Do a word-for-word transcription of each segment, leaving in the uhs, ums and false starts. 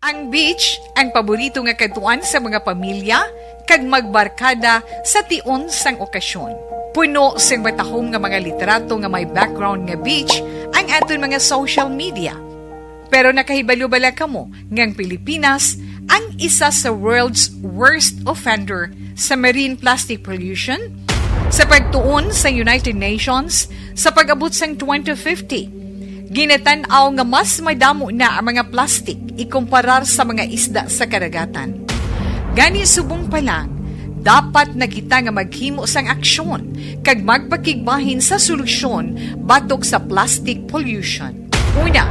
Ang beach ang paborito nga kadtuan sa mga pamilya kag magbarkada sa tion sang okasyon. Puno sing matahom nga mga litrato nga may background nga beach ang aton mga social media. Pero nakahibalo bala kamo nga ang Pilipinas ang isa sa world's worst offender sa marine plastic pollution? Sa pagtuon sa United Nations, sa pag-abot sang twenty fifty, ginatan-aw nga mas madamo na ang mga plastic ikumparar sa mga isda sa kadagatan. Gani, subong pa lang, dapat na kita nga maghimo sang aksyon kag magpakigbahin sa solusyon batok sa plastic pollution. Una,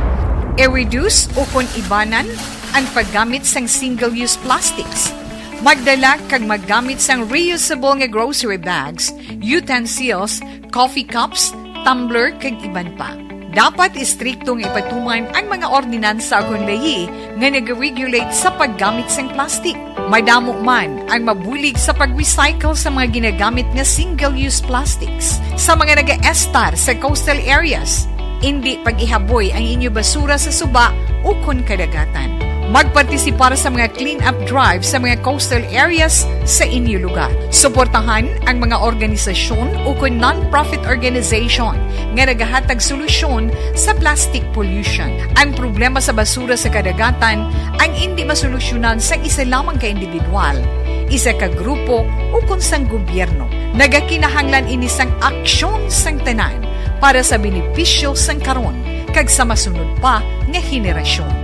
i-reduce ukon ibanan ang paggamit sang single-use plastics. Magdala kag maggamit sang reusable nga grocery bags, utensils, coffee cups, tumbler, kag iban pa. Dapat istrikto nga ipatuman ang mga ordinansa ukon layi nga nag-regulate sa paggamit sang plastic. Madamo man ang mabulig sa pag-recycle sa mga ginagamit nga single-use plastics sa mga nagaestar sa coastal areas. Indi pag-ihaboy ang inyo basura sa suba ukon kadagatan. Magpartisipar sa mga clean-up drive sa mga coastal areas sa inyo lugar. Suportahan ang mga organisasyon ukon non-profit organization nga nagahatag solusyon sa plastic pollution. Ang problema sa basura sa kadagatan ang indi masolusyonan sang isa lamang ka individual, isa ka grupo, ukon sang gobyerno. Nagakinahanglan ini sang aksyon sang tanan para sa benepisyo sang karon kag sa masunod pa nga henerasyon.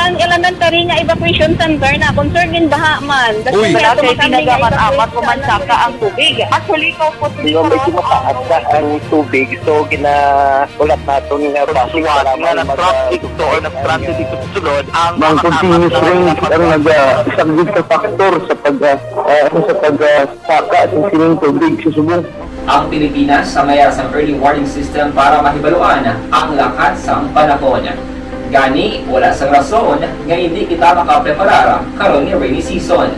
Ang elementary nga evacuation center na concern din baha man. Uy. Wala kay tinaga man amat ko man saka ang tubig. Actually, ko po Pero medyo mataas na ang tubig, so ginaulat naton nga basi Suwat nga nag-traffic to or nag-transit dito sa sulod ang mga continuous rains ang nagasaglit sa factor sa pag, ah, ah, sa pag, ah, saka sa sining tubig sa subong. Ang Pilipinas ang may sang early warning system para mahibaluan ang lakat sang panahon. Gani, wala sang rason nga hindi kita makapreparar karon nga rainy season.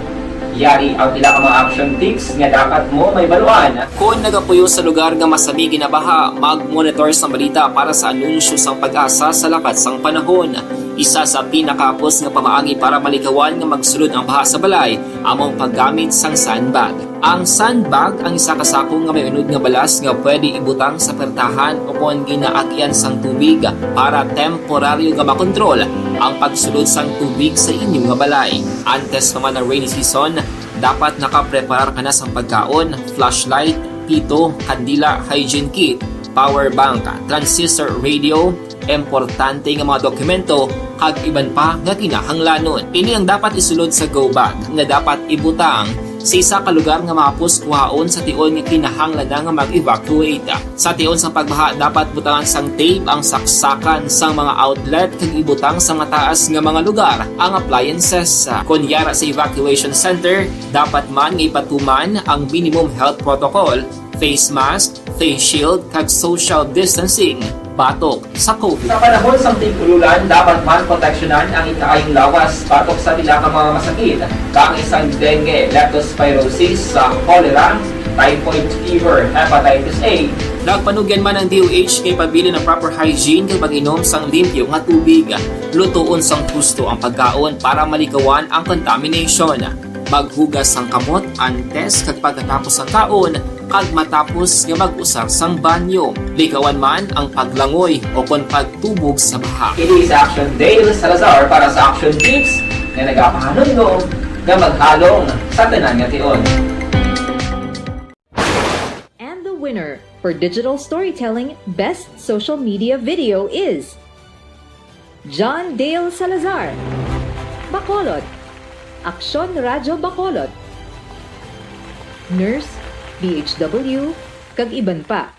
Yari ang pila ka mga action tips nga dapat mo mahibaluan. Kon nagapuyo sa lugar nga masami ginabaha, mag-monitor sang balita para sa anunsyo sang PAGASA sa lakat sang panahon. Isa sa pinakahapos nga pamaagi para malikawan nga magsulod ang baha sa balay amo ang paggamit sang sandbag. Ang sandbag ang isa ka sako nga may unod nga balas nga pwede ibutang sa pertahan ukon ginaagian sang tubig para temporaryo nga makontrol ang pagsulod sang tubig sa inyo nga balay. Antes pa man ang rainy season, dapat nakapreparar ka na sang pagkaon, flashlight, pito, kandila, hygiene kit, power bank, transistor radio, importante nga mga dokumento, kag iban pa nga kinahanglanon. Ini ang dapat isulod sa go bag nga dapat ibutang sa isa ka lugar nga mahapos kuhaon sa tion nga kinahanglan na nga mag-evacuate. Sa tion sang pagbaha, dapat butangan sang tape ang saksakan sang mga outlet kag ibutang sa mataas nga mga lugar ang appliances. Kon yara sa evacuation center, dapat man nga ipatuman ang minimum health protocol, face mask, face shield, kag social distancing batok sa COVID. Sa panahon sang tig-ululan, dapat man proteksyonan ang ikaayong lawas batok sa pila ka mga masakit, kaangay sang dengue, leptospirosis, sa cholera, typhoid fever, hepatitis A. Nagpanugyan man ang D O H kay pabilin ang proper hygiene kag pag-inom sang limpyo nga tubig. Lutoon sang husto ang pagkaon para malikawan ang contamination. Maghugas sang kamot antes kag pagkatapos sang kaon kag matapos nga mag-usar sang banyo. Likawan man ang paglangoy o kon pagtubog sa baha. Ini si Action Dale Salazar para sa Action Tips nga nagapahanumdom nga maghalong sa tanan nga tion. And the winner for digital storytelling best social media video is John Dale Salazar, Bacolod, Aksyon Radyo Bacolod, Nurse, D H W, kag iban pa.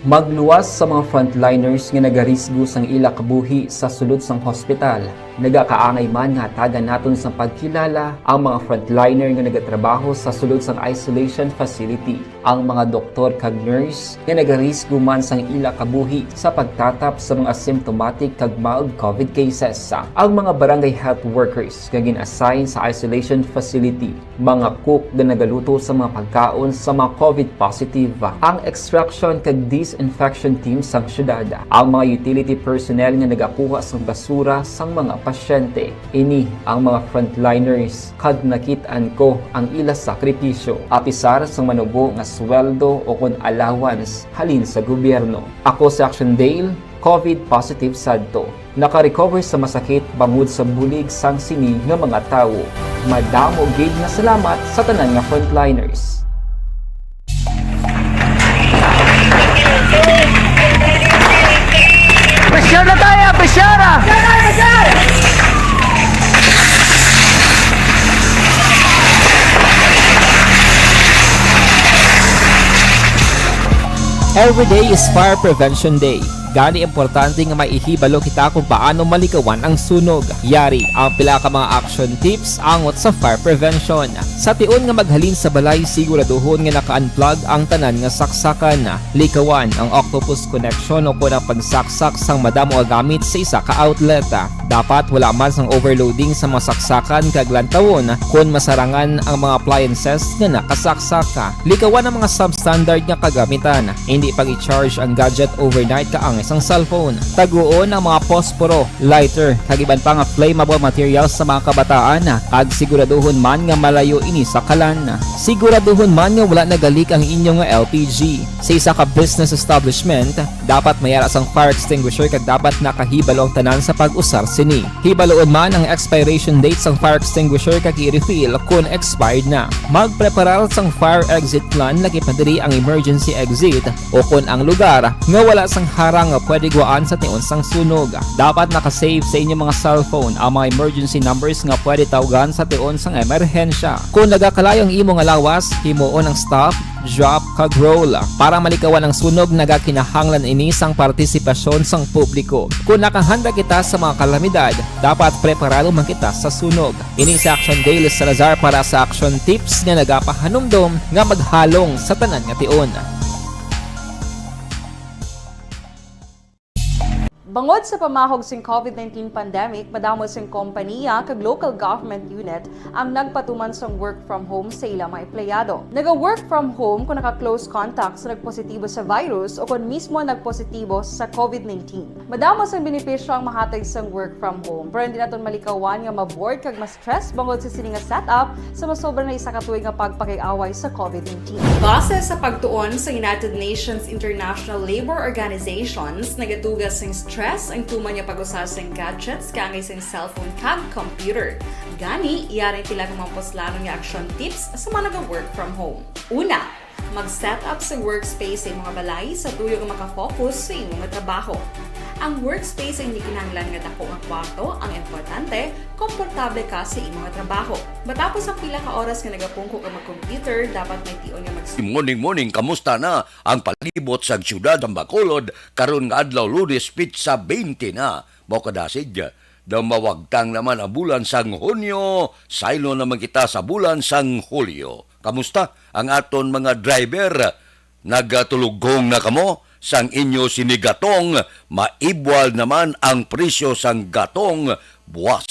Magluwas sa mga frontliners nga nagarisgo sang ila kabuhi sa sulod sang hospital. Nagakaangay man nga hatagan naton sang pagkilala ang mga frontliner nga nagatrabaho sa sulod sang isolation facility, ang mga doktor kag nurse nga nagarisgo man sang ila kabuhi sa pagtatap sa mga symptomatic kag mild COVID cases, ang mga barangay health workers nga gin-assign sa isolation facility, mga cook nga nagaluto sa mga pagkaon sa mga COVID positive, ang extraction kag disinfection team sang syudad, ang mga utility personnel nga nagakuha sang basura sang mga pasyente. Ini ang mga frontliners kag nakit-an ko ang ila sakripisyo, apisar sang manubo nga sweldo o kon allowance halin sa gobyerno. Ako si Action Dale, COVID positive sadto. Naka-recover sa masakit bangod sa bulig sang sini nga mga tawo. Madamo gid nga salamat sa tanan nga frontliners. Pressure na tayo, pressure ah! Every day is Fire Prevention Day. Gani, importante nga may ihibalo kita kung paano malikawan ang sunog. Yari ang pila ka mga action tips angot sa fire prevention. Sa tion nga maghalin sa balay, siguraduhon nga naka-unplug ang tanan nga saksakan. Likawan ang octopus connection o kon ang pagsaksak sang madamo nga gamit sa isa ka outlet. Dapat wala man sang overloading sa mga saksakan kag lantawon kon masarangan ang mga appliances nga nakasaksak. Likawan ang mga substandard nga kagamitan. Hindi pag-i-charge ang gadget overnight kaangay sang cellphone. Taguon ang mga posporo, lighter, kag iban pa nga flammable materials sa mga kabataan, kag siguraduhon man nga malayo ini sa kalan. Siguraduhon man nga wala nagalik ang inyo nga L P G. Sa isa ka business establishment, dapat may ara sang fire extinguisher kag dapat nakahibalo ang tanan sa pag-usar sini. Hibaloon man ang expiration date sang fire extinguisher kag i-refill kon expired na. Magpreparar sang fire exit plan, lakip na diri ang emergency exit o kon ang lugar nga wala sang harang nga pwede guwaan sa tion sang sunog. Dapat naka-save sa inyong mga cellphone ang mga emergency numbers nga pwede tawgan sa tion sang emerhensya. Kon nagakalayo ang imo nga lawas, himuon ang stop, drop, kag roll. Para malikawan ang sunog, nagakinahanglan ini sang partisipasyon sang publiko. Kon nakahanda kita sa mga kalamidad, dapat preparado man kita sa sunog. Ini si Action Dale Salazar para sa Action Tips nga nagapahanumdom nga maghalong sa tanan nga tion. Bangod sa pamahog sing COVID nineteen pandemic, madamo sing kompaniya kag local government unit ang nagpatuman sang work from home sa ila mga empleyado. Naga-work from home kung naka-close contact sa nagpositibo sa virus o kon mismo nagpositibo sa COVID nineteen. Madamo sang benepisyo ang mahatag sang work from home, pero hindi naton malikawan nga ma-bored kag ma-stress bangod sa sini nga setup sa masobra na isa ka tuig nga pagpakig-away sa COVID nineteen. Base sa pagtuon sa United Nations International Labour Organizations, nagatuga sing stress ang tuman nga pag-usa sing gadgets kaangay sing cellphone kag computer. Gani, yari ang pila ka mga puslanon nga action tips sa mga naga-work from home. Una, mag-set up sa workspace sa imong balay sa tuyo nga makafocus sa imong trabaho. Ang workspace ay hindi kinahanglan nga dako nga kwarto, ang importante, komportable ka sa imong trabaho. Matapos ang pila ka oras nga nagapungko ka mag-computer, dapat may tion nga mag- Morning, morning, kamusta na ang palibot sa siyudad sa Bacolod karon nga adlaw, Lunes, petsa twenty na? Mao kadasig, daw mawagtang naman ang bulan sang Hunyo, saylo naman kita sa bulan sang Hulyo. Kamusta ang aton mga driver? Nagatuloghong na kamo sang inyo sini gatong? Maibwal naman ang presyo sang gatong buwas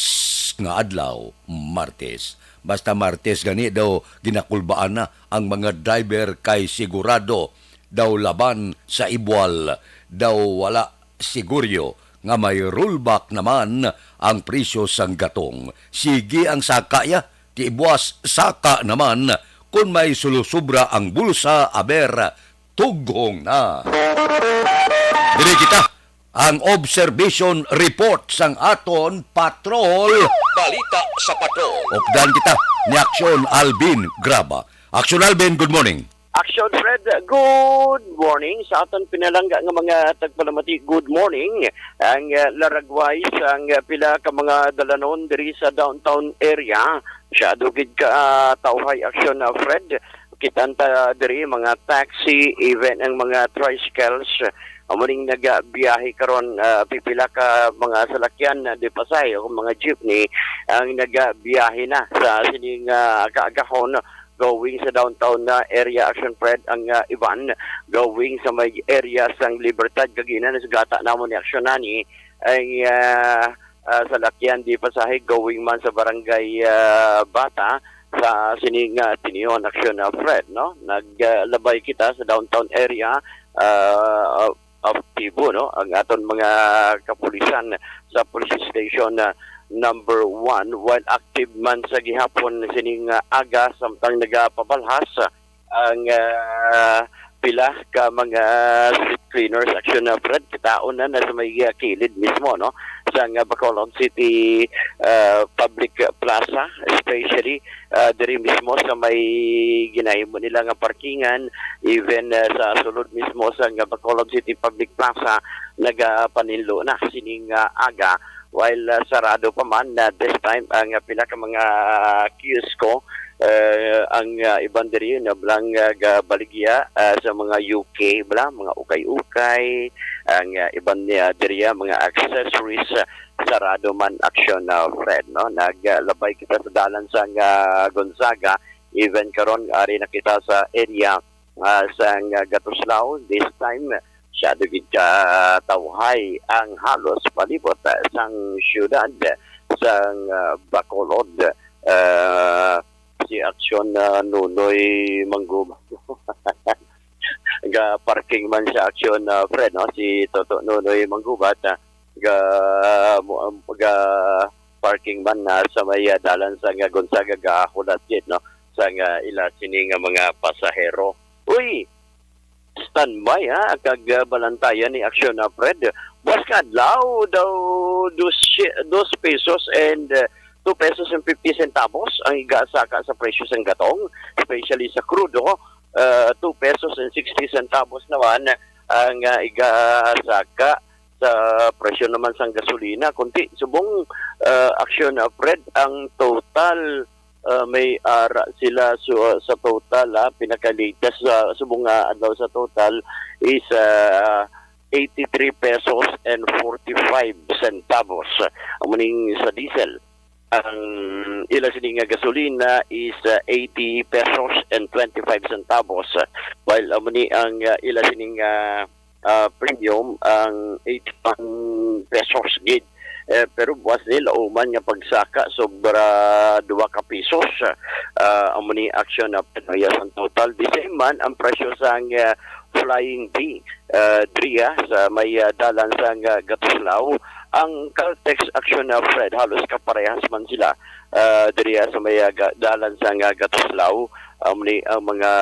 nga adlaw, Martes. Basta Martes gani daw ginakulbaan na ang mga driver kay sigurado daw laban sa ibwal, daw wala siguryo nga may rollback naman ang presyo sang gatong. Sige ang saka ya, ti buwas saka naman, kon may sulusubra ang bulsa, aber, tughong na. Diri kita, ang observation report sang aton patrol. Balita sa patrol. Updan kita ni Aksyon Alvin Graba. Aksyon Alvin, good morning. Action Fred, good morning. Sa aton pinalangga nga mga tagpalamati, good morning. Ang, uh, laragway sang, uh, pila ka mga dalanon diri sa downtown area. Siya dugid ka, uh, tawhay action, uh, Fred. Kitan ta diri mga taxi, even ang mga tricycles, amo ning nagabiyahe karon, ah, pipila ka mga salakyan na di pasahe o mga jeepney ang nagabiyahe na sa sining, ah, kaagahon going sa downtown na area, Action Fred, ang, ah, iban going sa may area sang Libertad. Kagina nasugata namon ni Action ani ang, ah, ah, salakyan di pasahe going man sa barangay, ah, Bata sa sining, ah, Tinion, Action, ah, Fred, no? Naglabay kita sa downtown area, ah, of Tibo, no? Ang aton mga kapulisan sa police station, ah, number one, while active man sa gihapon sining, ah, aga, samtang nagapabalhas ang, ah, pila ka mga street cleaners, Action, ah, Fred, kitaon na, na sa may, ah, kilid mismo, no, sa nga Bacolod City, ah, Public Plaza, especially, ah, diri mismo sa may ginahimo nila nga parkingan, even, ah, sa sulod mismo sa nga Bacolod City Public Plaza, nagapaninlo na sining, ah, aga, while, ah, sarado pa man, ah, this time ang, ah, pila ka mga kiosko, ah, ang, ah, iban diri na bala nga gabaligya, ah, sa mga U K bala, mga ukay-ukay, ang, ah, iban niya diri, ah, mga accessories, ah, sarado man, Action, ah, Fred, no? Naglabay kita sa dalan sang, ah, Gonzaga, even karon ari na kita sa area, ah, sang, ah, Gatuslao. This time, siya gid ka tawhay ang halos palibot, ah, sang siyudad sang, ah, Bacolod. Ah, si Action, ah, Nunoy Mangguba. Ga-parking man siya, Action, ah, Fred, no? Si Toto Nunoy Manggubat, ah, ga, mo, ga-parking man na sa may, ah, dalan sa nga Gonzaga, gahulat gid, no? Sa nga ila sini nga mga pasahero. Uy, standby, ha, kag, ah, balantayan ni Action, ah, Fred. Buwas nga adlaw daw, dos, dos pesos and, ah, two pesos and fifty centavos ang igasaka sa presyo sang gatong, especially sa krudo. Ah, two pesos and sixty centavos naman ang, ah, igasaka sa presyo naman sang gasolina. Kunti subong, ah, Action, ah, Fred, ang total, ah, may ara sila, so, sa total, ah, pinaka-latest sa subong nga adlaw sa total is, ah, eighty-three pesos and forty-five centavos. Amo ning sa diesel. Ang ila sini nga gasolina is, ah, eighty pesos and twenty-five centavos, while amo ni ang, ah, ila sini nga, ah, premium ang eighty-one pesos gid. Eh, pero buwas ni lauman nga pagsaka, sobra duwa ka pesos. Ah, amo ni Action, ah, Pinoy sa total. Di same man ang presyo sang, ah, Flying V, ah, dria sa may, ah, dalan sang, ah, Gatuslao. Ang Caltex, Action, ah, Fred, halos kaparehas man sila, ah, dria sa may, ah, ga-, dalan sang, ah, Gatuslao. Amo ni ang mga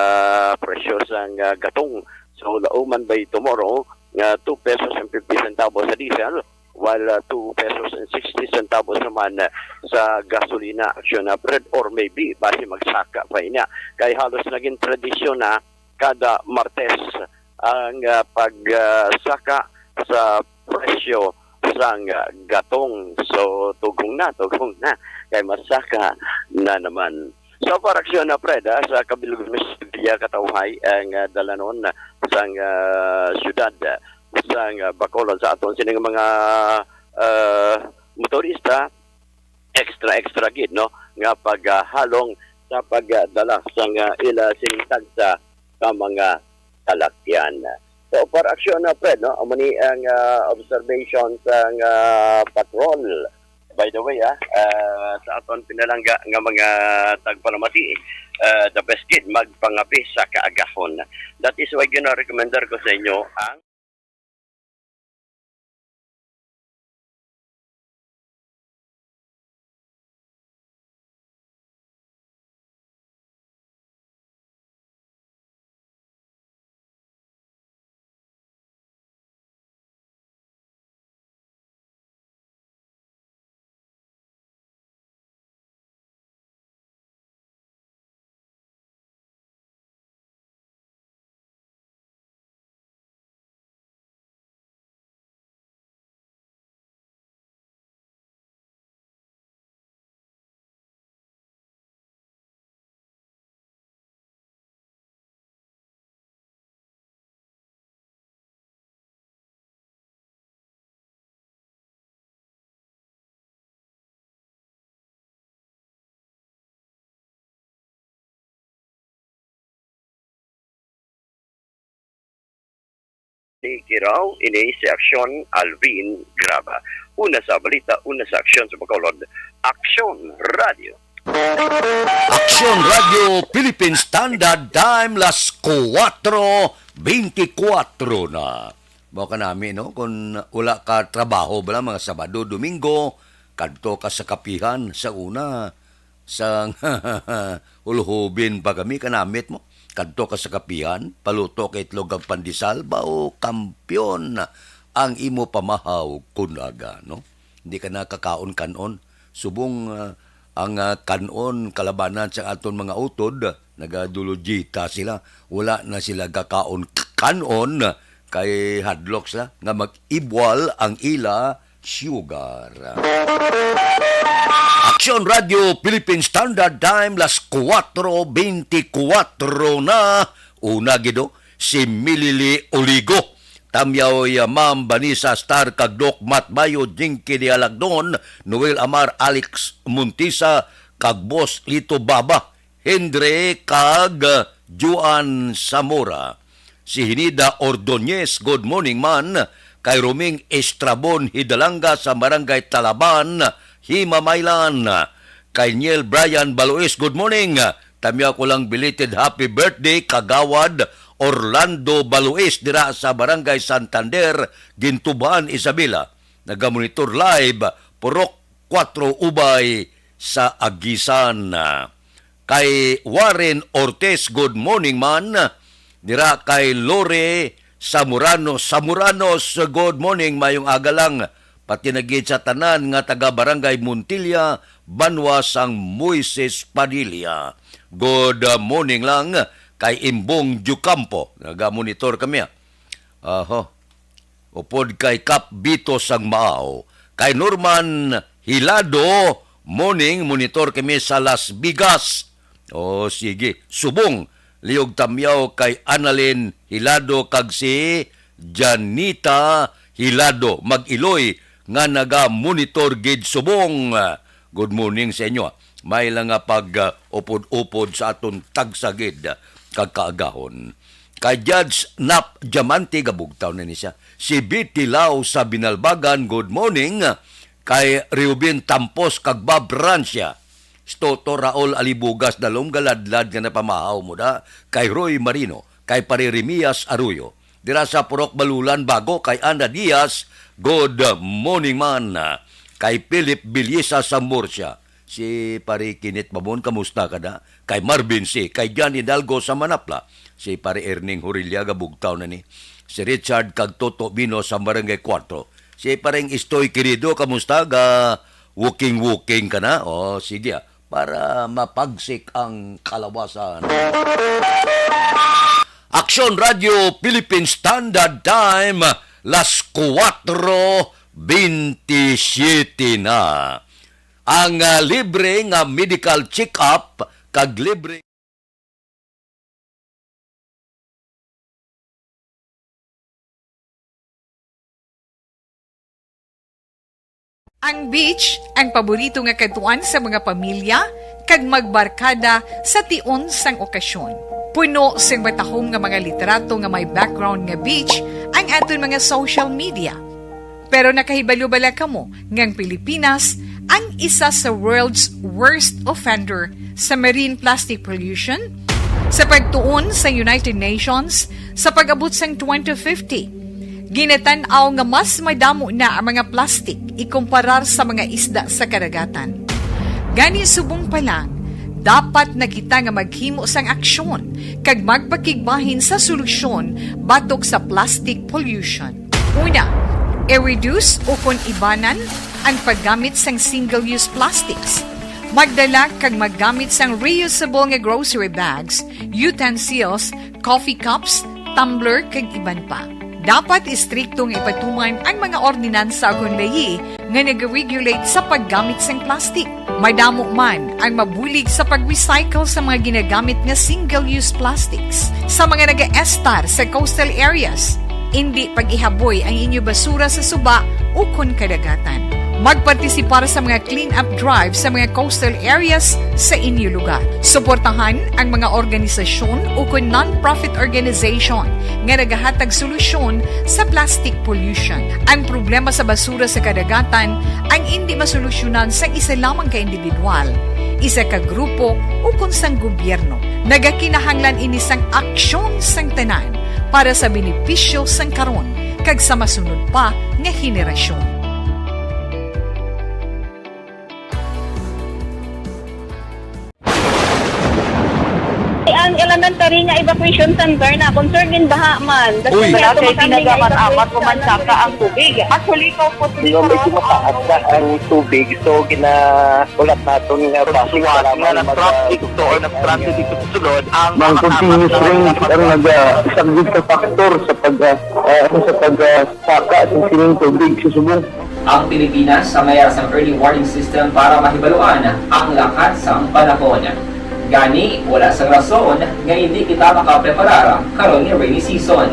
presyo sang, ah, gatong. So, lauman by tomorrow, nga two pesos and fifty centavos sa diesel, while, ah, two pesos and sixty centavos naman, ah, sa gasolina, Action, ah, Fred, or maybe basi magsaka pa niya. Kay halos naging tradisyon na kada Martes ang, ah, pag, ah, saka sa presyo sang, ah, gatong. So, tugong na, tugong na. Kay masaka na naman. So, para Action, ah, Fred, ah, sa kabilugan, Miss Villa Katawhay, ang, ah, dalanon sang, ah, syudad, ah, sang, ah, Bacolod sa aton sining mga, ah, motorista, extra, extra gid, no, nga paghalong sa pagdala sang, ah, ila sining tagsa ka mga salakyan. So, para Action, ah, Fred, no, amo ni ang, ah, observation sang, ah, patrol. By the way, ah, ah, sa aton pinalangga nga mga tagpalamati, ah, the best gid magpangape sa kaagahon. That is why gina-recommendar ko sa inyo ang Ni Kiraw, ini si Aksyon Alvin Graba. Una sa balita, una sa aksyon sa Bacolod, Aksyon Radio. Aksyon Radio Philippine Standard Time, las kuwatro beintikwatro na. Mao kanami, no? Kung wala ka trabaho bala, mga Sabado, Domingo, kadto ka sa kapihan sa una, sang hulhubin pa kami, kanamit mo. Kadto ka sa kapihan, paluto ka itlog kag pandesal, bao, kampiyon ang imo pamahaw, kunaga, no? Hindi ka na kakaon kanon. Subong, ah, ang, ah, kanon kalabanan sa aton mga utod, nagadulojita sila. Wala na sila kakaon k-, kanon kay hadlok sila nga mag-ibwal ang ila sugar. Aksyon Radio Philippine Standard Time, las kuwatro beintikwatro na. Una gid, oh, si Milili Oligo. Tamyaw ya Ma'am Vanessa Star kag Doc Matt Bayo, Jinky Dialagdon, Noel Amar, Alex Montisa, kag Boss Lito Baba, Hendre kag Juan Zamora. Si Hinida Ordonez, good morning man. Kay Roming Estrabon Hidalanga sa Barangay Talaban, Himamaylan. Kay Niel Brian Balois, good morning. Tamyaw ko lang belated happy birthday, Kagawad Orlando Balois, dira sa Barangay Santander, Gintuban, Isabela. Nagamonitor live, Purok kuwatro Ubay sa Agisan. Kay Warren Ortiz, good morning man. Dira kay Lore Samurano, Samuranos, good morning, mayong aga lang. Pati na gid sa tanan nga taga Barangay Montilla, banwa sang Moises Padilla. Good morning lang kay Imbong Diocampo. Nagamonitor kami, ah. Aho. Upod kay Kap Bito sang Maaw. Kay Norman Hilado, morning, monitor kami sa Las Vegas. O, sige, subong, liog tamyaw kay Annalyn Hilado kag si Janita Hilado, mag-iloy nga naga-monitor gid subong. Good morning sa inyo. May lang nga pag, uh, upod-upod sa aton tagsa gid, uh, kag kaagahon. Kay Judge Nap Diamante, gabugtaw na ni siya. Si Betty Lau sa Binalbagan, good morning. Kay Reuben Tampos kag Bob Rancia. Si Toto Raul Alibugas, dalom galadlad nga napamahaw mo da. Kay Roy Marino, kay Pare Remias Arroyo. Dira sa Purok Balulan, Bago, kay Ana Diaz, good morning man. Kay Philip Bilyesa sa Murcia. Si Pare Kinit Babon, kamusta ka na? Kay Marvin C, kay John Hidalgo sa Manapla. Si Pare Erning Horilia, gabugtaw na ni. Si Richard kag Toto Bino sa Barangay Kuwatro. Si Pareng Istoy Querido, kamusta? Ga walking-walking ka na? O, sige, ah, para mapagsik ang kalawasan. Aksyon Radio Philippine Standard Time, las kuwatro bintisiete na. Ang, ah, libre nga medical check-up kag libre Ang beach, ang paborito nga kadtuan sa mga pamilya kag magbarkada sa tion sang okasyon. Puno sing matahom nga mga litrato nga may background nga beach ang aton mga social media. Pero nakahibalo bala kamo nga ang Pilipinas ang isa sa world's worst offender sa marine plastic pollution? Sa pagtuon sa United Nations, sa pag-abot sang twenty fifty, ginatan-aw nga mas madamo na ang mga plastik ikumparar sa mga isda sa kadagatan. Gani, subong pa lang, dapat na kita nga maghimo sang aksyon kag magpakigbahin sa solusyon batok sa plastic pollution. Una, i-reduce ukon ibanan ang paggamit sang single-use plastics. Magdala kag maggamit sang reusable nga grocery bags, utensils, coffee cups, tumbler, kag iban pa. Dapat istrikto nga ipatuman ang mga ordinansa ukon layi nga nag-regulate sa paggamit sang plastic. Madamo man ang mabulig sa pag-recycle sa mga ginagamit nga single-use plastics. Sa mga nagaestar sa coastal areas, indi pag-ihaboy ang inyo basura sa suba ukon kadagatan. Magpartisipar sa mga clean-up drive sa mga coastal areas sa inyo lugar. Suportahan ang mga organisasyon ukon non-profit organization nga nagahatag solusyon sa plastic pollution. Ang problema sa basura sa kadagatan ang indi masolusyonan sang isa lamang ka individual, isa ka grupo, ukon sang gobyerno. Nagakinahanglan ini sang aksyon sang tanan para sa benepisyo sang karon kag sa masunod pa nga henerasyon. Ang elementary nga evacuation center na concern din baha man. Uy. Wala kay kinagamat-amat, umansaka ang tubig. Actually, ko po, medyo mataas na ang tubig, so gina-, ulat naton nga basi nga mag-, nag-traffic to or nag-traffic dito sa sulod ang mga continuous rains ang nag-, ah, isang big factor sa pag, ah, ah, sa pag, ah, saka sa sining tubig sa subong. Ang Pilipinas ang may sang early warning system para mahibaluan ang lakat sang panahon. Gani, wala sang rason nga hindi kita makapreparar karon nga rainy season.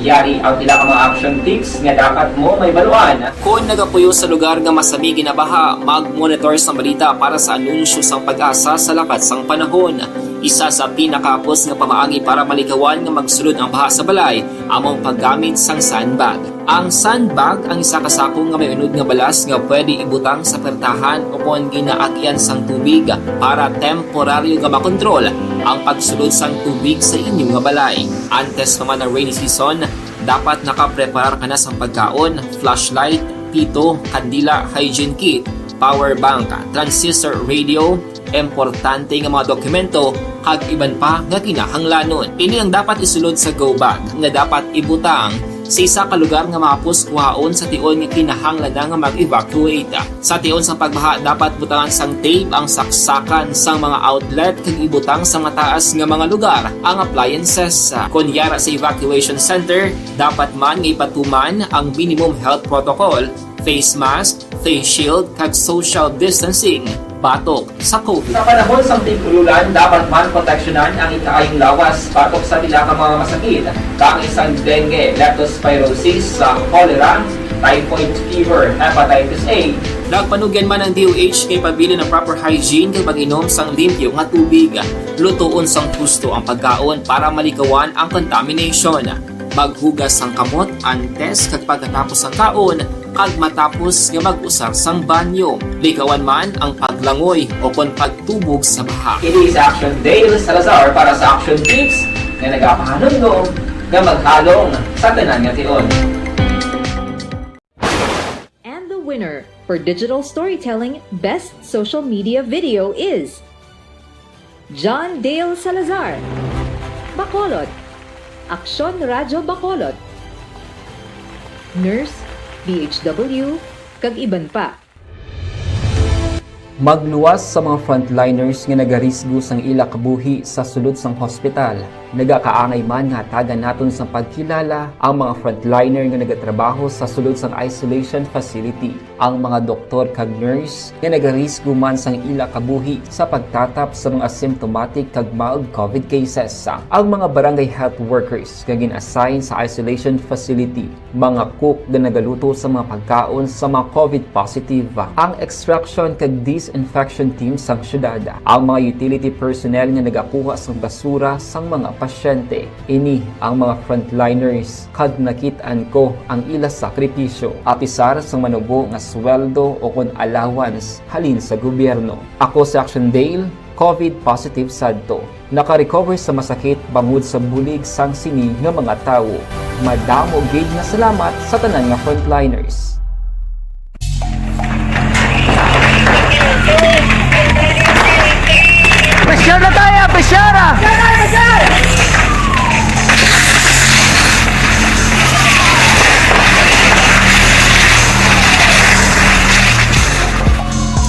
Yari ang pila ka mga action tips nga dapat mo mahibaluan. Kon nagapuyo sa lugar nga masami ginabaha, mag-monitor sang balita para sa anunsyo sang PAGASA sa lakat sang panahon. Isa sa pinakahapos nga pamaagi para malikawan nga magsulod ang baha sa balay amo ang paggamit sang sandbag. Ang sandbag ang isa ka sako nga may unod nga balas nga pwede ibutang sa pertahan ukon ginaagian sang tubig para temporaryo nga makontrol ang pagsulod sang tubig sa inyo nga balay. Antes pa man ang rainy season, dapat nakapreparar ka na sang pagkaon, flashlight, pito, kandila, hygiene kit, power bank, transistor radio, importante nga mga dokumento, kag iban pa nga kinahanglanon. Ini ang dapat isulod sa go bag nga dapat ibutang sa isa ka lugar nga mahapos kuhaon sa tion nga kinahanglan na nga mag-evacuate. Sa tion sang pagbaha, dapat butangan sang tape ang saksakan sang mga outlet kag ibutang sa mataas nga mga lugar ang appliances. Kon yara sa evacuation center, dapat man nga ipatuman ang minimum health protocol, face mask, face shield, kag social distancing batok sa COVID. Sa panahon sang tig-ululan, dapat man proteksyonan ang ikaayong lawas batok sa pila ka mga masakit, kaangay sang dengue, leptospirosis, sa cholera, typhoid fever, hepatitis A. Nagpanugyan man ang D O H kay pabilin ang proper hygiene kag pag-inom sang limpyo nga tubig. Lutoon sang husto ang pagkaon para malikawan ang contamination. Maghugas sang kamot antes kag pagkatapos sang kaon, kag matapos nga mag-usar sang banyo. Likawan man ang paglangoy o kon pagtubog sa baha. Ini si Action Dale Salazar para sa Action Tips nga nagapahanumdom nga maghalong sa tanan nga tion. And the winner for digital storytelling best social media video is John Dale Salazar, Bacolod, Aksyon Radyo Bacolod, Nurse, D H W, kag iban pa. Magluwas sa mga frontliners nga nagarisgo sang ila kabuhi sa sulod sang hospital. Nagakaangay man nga hatagan naton sang pagkilala ang mga frontliner nga nagatrabaho sa sulod sang isolation facility. Ang mga doktor kag nurse nga nagarisgo man sang ila kabuhi sa pagtatap sa mga asymptomatic kag mild COVID cases. Ang mga barangay health workers nga gin-assign sa isolation facility, mga cook nga nagaluto sa mga pagkaon sa mga COVID positive, ang extraction kag disinfection team sang syudad, ang mga utility personnel nga nagakuha sang basura sang mga pasyente. Ini ang mga frontliners, kag nakit-an ko ang ila sakripisyo, apisar sang manubo nga sweldo ukon allowance halin sa gobyerno. Ako si Action Dale, COVID positive sadto. Naka-recover sa masakit bangod sa bulig sang sini nga mga tawo. Madamo gid nga salamat sa tanan nga frontliners. Pressure na tayo! Pressure, ah!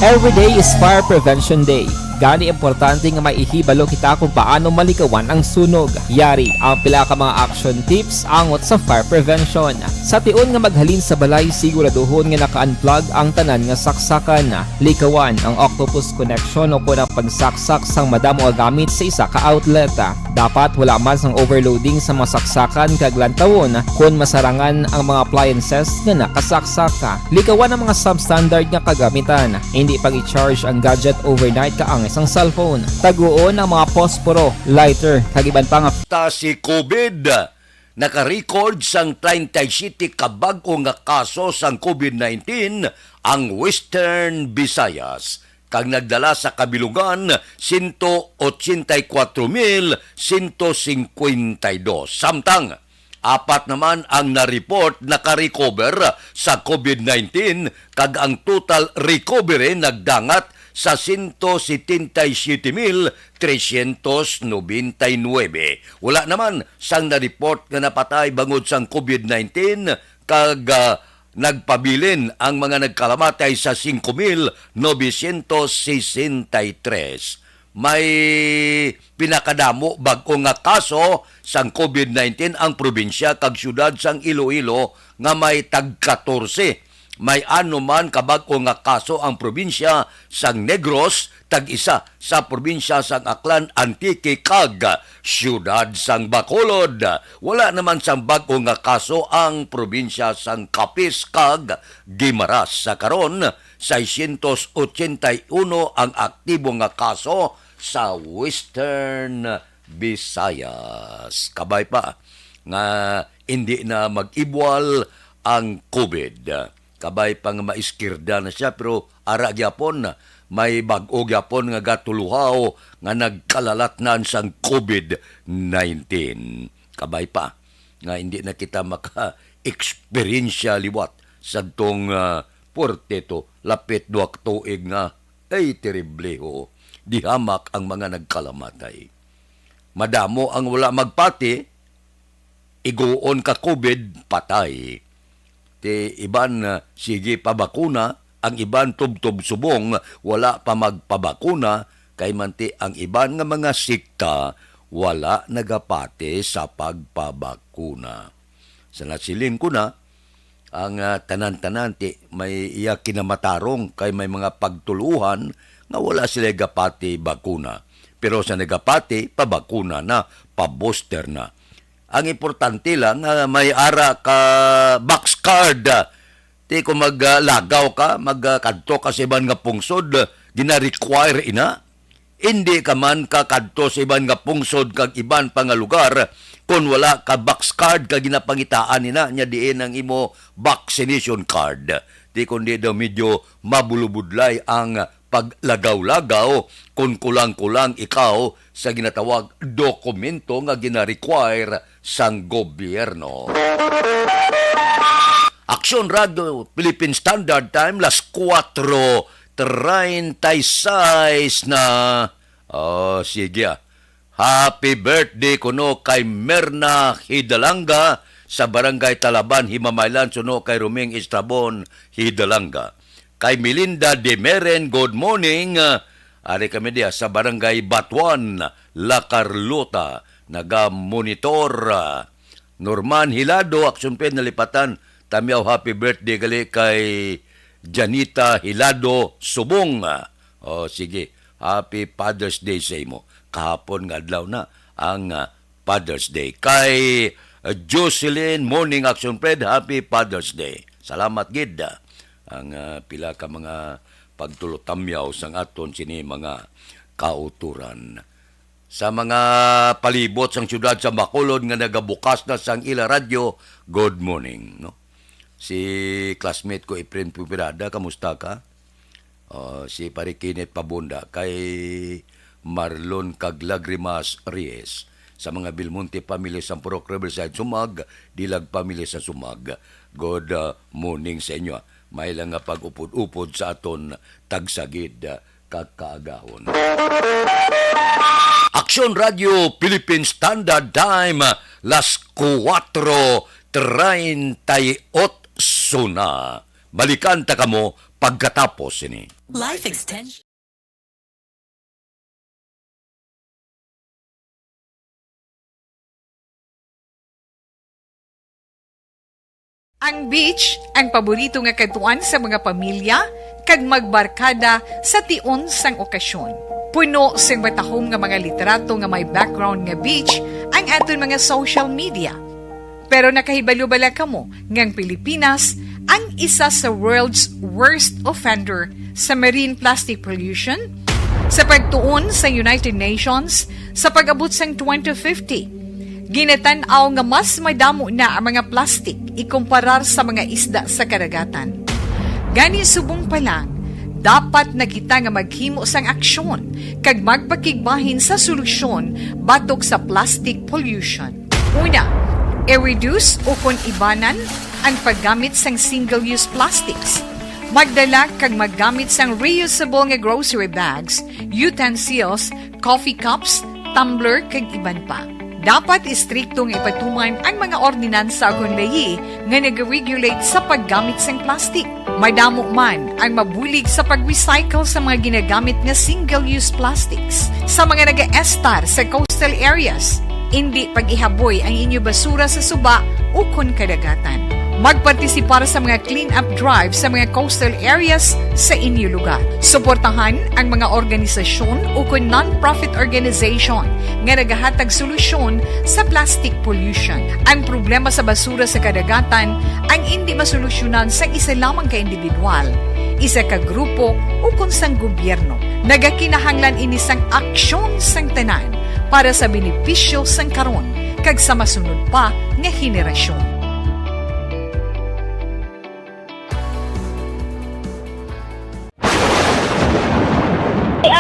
Every day is Fire Prevention Day. Gani importante nga may ihibalo kita kung paano malikawan ang sunog. Yari ang pila ka mga action tips angot sa fire prevention. Sa tion nga maghalin sa balay, siguraduhon nga naka-unplug ang tanan nga saksakan. Likawan ang octopus connection o kon ang pagsaksak sang madamo nga gamit sa isa ka outlet. Dapat wala man sang overloading sa mga saksakan kag lantawon kon masarangan ang mga appliances nga nakasaksak. Likawan ang mga substandard nga kagamitan. Hindi pag-i-charge ang gadget overnight kaangay sang cellphone. Taguon ang mga posporo, lighter, kag iban pa nga Ta si COVID, naka-record sang treinta y siete ka bag-o nga kaso sang COVID nineteen ang Western Visayas, kag nagdala sa kabilugan sento ochenta y kuwatro mil sento singkwenta y dos. Samtang apat naman ang na-report naka-recover sa COVID nineteen, kag ang total recovery nagdangat sa sento setenta y siete mil tresyentos nobenta y nuebe. Wala naman sang na-report nga napatay bangod sang COVID nineteen, kag, ah, nagpabilin ang mga nagkalamatay sa singko mil nobesyentos sesenta y tres. May pinakadamo bag-o nga kaso sang COVID nineteen ang probinsya kag siyudad sang Iloilo nga may tag katorse. May ano man ka bag-o nga kaso ang probinsya sang Negros, tag-isa sa probinsya sang Aklan, Antique, kag siyudad sang Bacolod. Wala naman sang bag-o nga kaso ang probinsya sang Capiz kag Guimaras. Sa karon, seiscientos ochenta y uno ang aktibo nga kaso sa Western Visayas. Kabay pa nga hindi na mag-ibwal ang COVID. Kabay pa nga maiskirda na siya, pero ara gyapon, may bag-o gyapon nga gatuluhaw nga nagkalalatnan sang COVID nineteen. Kabay pa nga hindi na kita maka-eksperyensya liwat sadtong, ah, puwerte to, lapit duha ka tuig nga, ay, terrible, ho. Dihamak ang mga nagkalamatay. Madamo ang wala magpati, iguon ka COVID, patay. Ti iban, ah, sige pa bakuna, ang iban tubtob subong, wala pa magpabakuna, kay manti ang iban nga mga sekta wala nagapati sa pagpabakuna. Sa nasiling ko na, ang, ah, tanan-tanan ti may iya kinamatarong kay may mga pagtuluhan nga wala sila gapati bakuna. Pero sa nagapati, pabakuna na, pa-booster na. Ang importante lang, ah, may ara ka box card. Ti kung mag, ah, lagaw ka, mag, ah, kadto ka sa iban nga pungsod, ah, gina-require ina. Indi ka man ka kadto sa iban nga pungsod kag iban pa nga lugar kon wala ka box card kag ginapangitaan ina nya diin ang imo vaccination card. Ti kundi daw medyo mabulubudlay ang paglagaw-lagaw kon kulang-kulang ikaw sa ginatawag dokumento nga gina-require sang gobyerno. Aksyon Radio Philippine Standard Time, las kuwatro treinta y seis na. Oh, sige, ah. Happy birthday kuno kay Merna Hidalanga sa Barangay Talaban, Himamaylan, suno kay Roming Estrabon Hidalanga. Kay Melinda Demeren, good morning. Ah, ari kami diya sa Barangay Batuan, La Carlota, naga-monitor. Ah, Norman Hilado, Action Pen, Nalipatan, Tamyaw, happy birthday gali kay Janita Hilado Subong. Oh, sige. Happy Father's Day sa imo. Kahapon nga adlaw na ang, ah, Father's Day. Kay, ah, Jocelyn Morning Action Fred, happy Father's Day. Salamat gid, ah, ang, ah, pila ka mga pagtulotamyaw sang aton sini mga kauturan. Sa mga palibot sang siyudad sa Bacolod nga nagabukas na sang ila radyo, good morning, no? Si classmate ko, Efren Pumirada, kamusta ka? Oh, si Pare Kenneth Pabunda, kay Marlon kag Lagrimas Reyes, sa mga Belmonte family sa Purok Riverside, Sumag, Dilag family sa Sumag. Good, uh, morning sa inyo, ah. May lang nga pag-upod-upod sa aton tagsagid, uh, kag kaagahon. Aksyon Radio Philippine Standard Time, las kuwatro treinta y ocho na. Balikan ta kamo pagkatapos sini. Life extension. Ang beach ang paborito nga kadtuan sa mga pamilya kag magbarkada sa tion sang okasyon. Puno sing matahom nga mga litrato nga may background nga beach ang aton mga social media. Pero nakahibalo bala kamo nga ang Pilipinas ang isa sa world's worst offender sa marine plastic pollution? Sa pagtuon sa United Nations, sa pag-abot sang twenty fifty, ginatan-aw nga mas madamo na ang mga plastic ikumparar sa mga isda sa kadagatan. Gani, subong pa lang, dapat na kita nga maghimo sang aksyon kag magpakigbahin sa solusyon batok sa plastic pollution. Una, i-reduce ukon ibanan ang paggamit sang single-use plastics. Magdala kag maggamit sang reusable nga grocery bags, utensils, coffee cups, tumbler, kag iban pa. Dapat istrikto nga ipatuman ang mga ordinansa ukon layi nga nag-regulate sa paggamit sang plastic. Madamo man ang mabulig sa pag-recycle sa mga ginagamit nga single-use plastics sa mga nagaestar sa coastal areas. Indi pag-ihaboy ang inyo basura sa suba ukon kadagatan. Magpartisipar sa mga clean-up drive sa mga coastal areas sa inyo lugar. Suportahan ang mga organisasyon ukon non-profit organization nga nagahatag solusyon sa plastic pollution. Ang problema sa basura sa kadagatan ang indi masolusyonan sang isa lamang ka individual, isa ka grupo, ukon sang gobyerno. Nagakinahanglan ini sang aksyon sang tanan para sa benepisyo sang karon kag sa masunod pa nga henerasyon.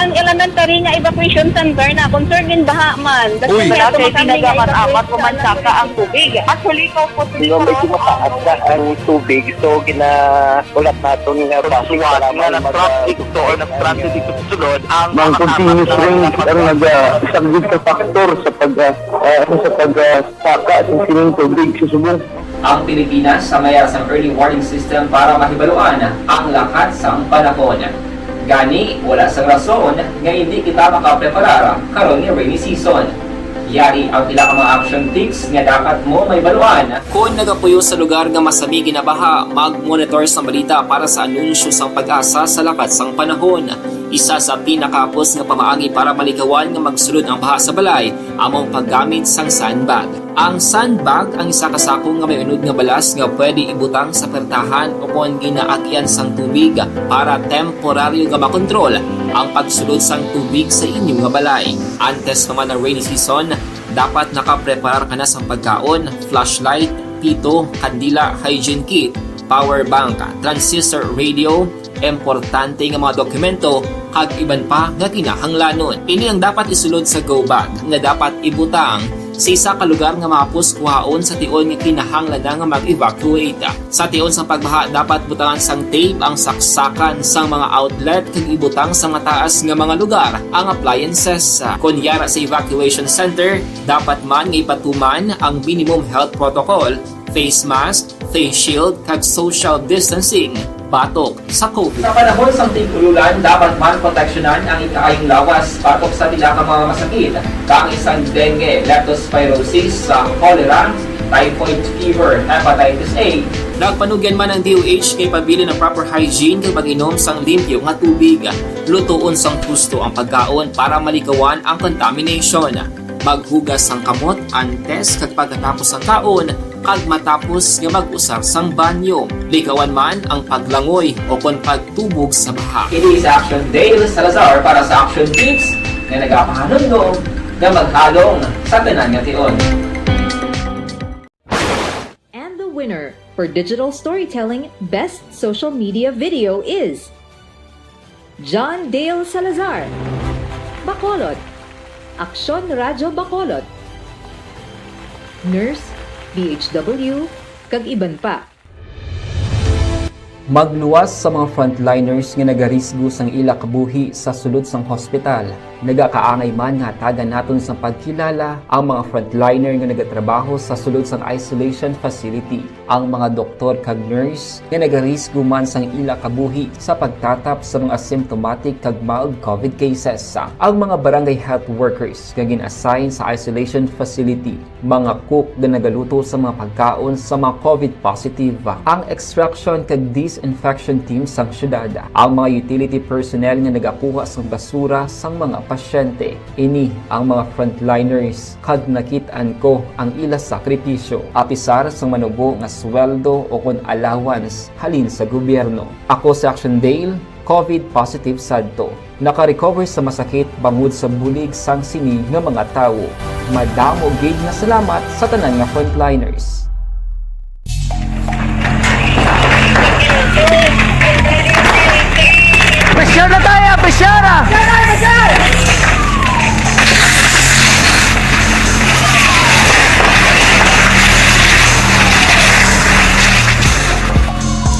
Ang elementary nga evacuation center na concern din baha man. Uy. Wala kay ginagamat-amat ko man saka ang tubig. Actually, ko po. Hindi, medyo mataas na ang tubig. So, ginaulap naton nga traffic para nga mag- nag-traffic to or nag-transit dito sa sulod ang mga continuous rain ang nag-, ah, isang big factor sa pag, ah, ah, sa pag, ah, saka sa sining tubig sa subong. Ang Pilipinas sa mayar sang early warning system para mahibaluan ang lakat sang panahon. Gani, wala sang rason nga indi kita makapreparar karon nga rainy season. Yari ang pila ka mga action tips nga dapat mo mahibaluan. Kon nagapuyo sa lugar nga masami ginabaha, mag-monitor sang balita para sa anunsyo sang PAGASA sa lakat sang panahon. Isa sa pinakahapos nga pamaagi para malikawan nga magsulod ang baha sa balay amo ang paggamit sang sandbag. Ang sandbag ang isa ka sako nga may unod nga balas nga pwede ibutang sa pertahan o kon ginaagyan sang tubig para temporaryo nga makontrol ang pagsulod sang tubig sa inyo nga balay. Antes pa man ang rainy season, dapat nakapreparar ka na sang pagkaon, flashlight, pito, kandila, hygiene kit, power bank, transistor radio, importante nga mga dokumento, kag iban pa nga kinahanglanon. Ini ang dapat isulod sa go bag nga dapat ibutang sa isa ka lugar nga mahapos kuhaon sa tion nga kinahanglan na nga mag-evacuate. Sa tion sang pagbaha, dapat butangan sang tape ang saksakan sang mga outlet kag ibutang sa mataas nga mga lugar ang appliances. Kon yara sa evacuation center, dapat man nga ipatuman ang minimum health protocol, face mask, face shield, kag social distancing batok sa COVID. Sa panahon sang tig-ululan, dapat man proteksyonan ang ikaayong lawas batok sa pila ka mga masakit, kaangay sang dengue, leptospirosis, sa cholera, typhoid fever, hepatitis A. Nagpanugyan man ang D O H nga ipabilin ang proper hygiene kag pag-inom sang limpyo nga tubig. Lutoon sang husto ang pagkaon para malikawan ang contamination. Maghugas sang kamot antes kag pagkatapos sang kaon kag matapos nga mag-usar sang banyo. Likawan man ang paglangoy o kon pagtubog sa baha. Ini si Action Dale Salazar para sa Action Tips nga nagapahanumdom nga maghalong sa tanan nga tion. And the winner for digital storytelling best social media video is John Dale Salazar, Bacolod, Aksyon Radyo Bacolod, Nurse, D H W, kag iban pa. Magluwas sa mga frontliners nga nagarisgo sang ila kabuhi sa sulod sang hospital. Nagakaangay man nga hatagan naton sang pagkilala ang mga frontliner nga nagatrabaho sa sulod sang isolation facility, ang mga doktor kag nurse nga nagarisgo man sang ila kabuhi sa pagtatap sa mga symptomatic kag mild covid cases, ang mga barangay health workers nga gin-assign sa isolation facility, mga cook nga nagaluto sa mga pagkaon sa mga covid positive, ang extraction kag disinfection team sang syudad, ang mga utility personnel nga nagakuha sang basura sang mga pasyente. Ini ang mga frontliners, kag nakit-an ko ang ila sakripisyo, apisar sang manubo nga sweldo o kon allowance halin sa gobyerno. Ako si Action Dale, covid positive sadto. Naka-recover sa masakit bangod sa bulig sang sini nga mga tawo. Madamo gid nga salamat sa tanan nga frontliners. Pressure na tayo! Pressure na!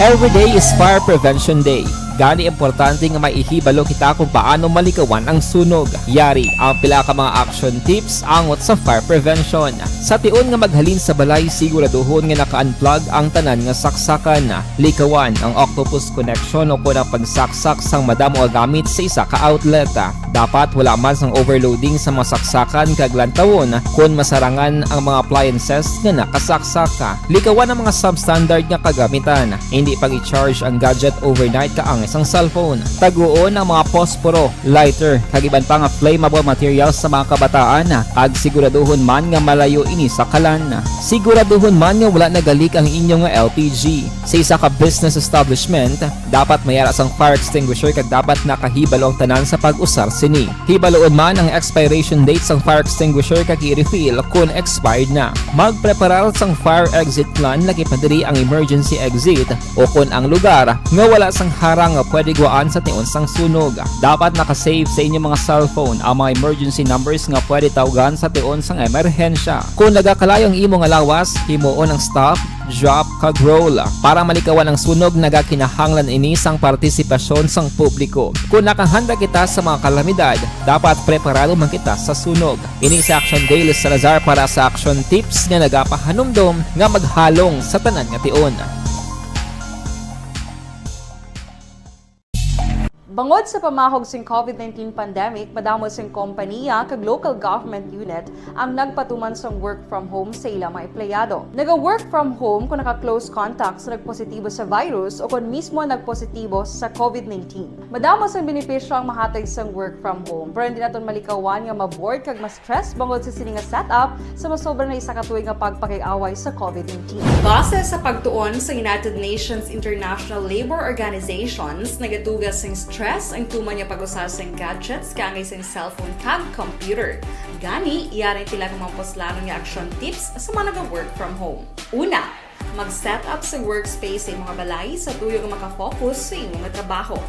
Every day is Fire Prevention Day. Gani, importante nga may ihibalo kita kung paano malikawan ang sunog. Yari ang pila ka mga action tips angot sa fire prevention. Sa tion nga maghalin sa balay, siguraduhon nga naka-unplug ang tanan nga saksakan. Likawan ang octopus connection o kon ang pagsaksak sang madamo nga gamit sa isa ka outlet. Dapat wala man sang overloading sa mga saksakan kag lantawon kon masarangan ang mga appliances nga nakasaksak. Likawan ang mga substandard nga kagamitan. Indi pag-i-charge ang gadget overnight kaangay sang cellphone. Taguon ang mga posporo, lighter, kag iban pa nga flammable materials sa mga kabataan, kag siguraduhon man nga malayo ini sa kalan. Siguraduhon man nga wala nagalik ang inyo nga L P G. Sa isa ka business establishment, dapat may ara sang fire extinguisher kag dapat nakahibalo ang tanan sa pag-usar sini. Hibaloon man ang expiration date sang fire extinguisher kag i-refill kon expired na. Magpreparar sang fire exit plan, lakip na diri ang emergency exit o kon ang lugar nga wala sang harang nga pwede guwaan sa tion sang sunog. Dapat naka-save sa inyo mga cellphone ang mga emergency numbers nga pwede tawgan sa tion sang emerhensya. Kon nagakalayo ang imo nga lawas, himuon ang stop, drop, kag roll. Para malikawan ang sunog, nagakinahanglan ini sang partisipasyon sang publiko. Kon nakahanda kita sa mga kalamidad, dapat preparado man kita sa sunog. Ini si Action Dale Salazar para sa Action Tips nga nagapahanumdom nga maghalong sa tanan nga tion. Bangod sa pamahog sing covid nineteen pandemic, madamo sing kompaniya kag local government unit ang nagpatuman sang work from home sa ila mga empleyado. Naga-work from home kon naka-close contact sa nagpositibo sa virus o kon mismo nagpositibo sa covid nineteen. Madamo sang benepisyo ang mahatag sang work from home, pero hindi naton malikawan nga ma-bored kag ma-stress bangod sa sini nga setup sa masobra na isa ka tuig nga pagpakig-away sa covid nineteen. Base sa pagtuon sa United Nations International Labor Organizations, nagatuga sing stress ang tuman nga pag-usa sing gadgets kaangay sing cellphone kag computer. Gani, yari ang pila ka mga puslanon nga action tips sa mga naga-work from home. Una, mag-set up sa workspace sa imo nga balay sa tuyo nga maka-focus sa imo nga trabaho.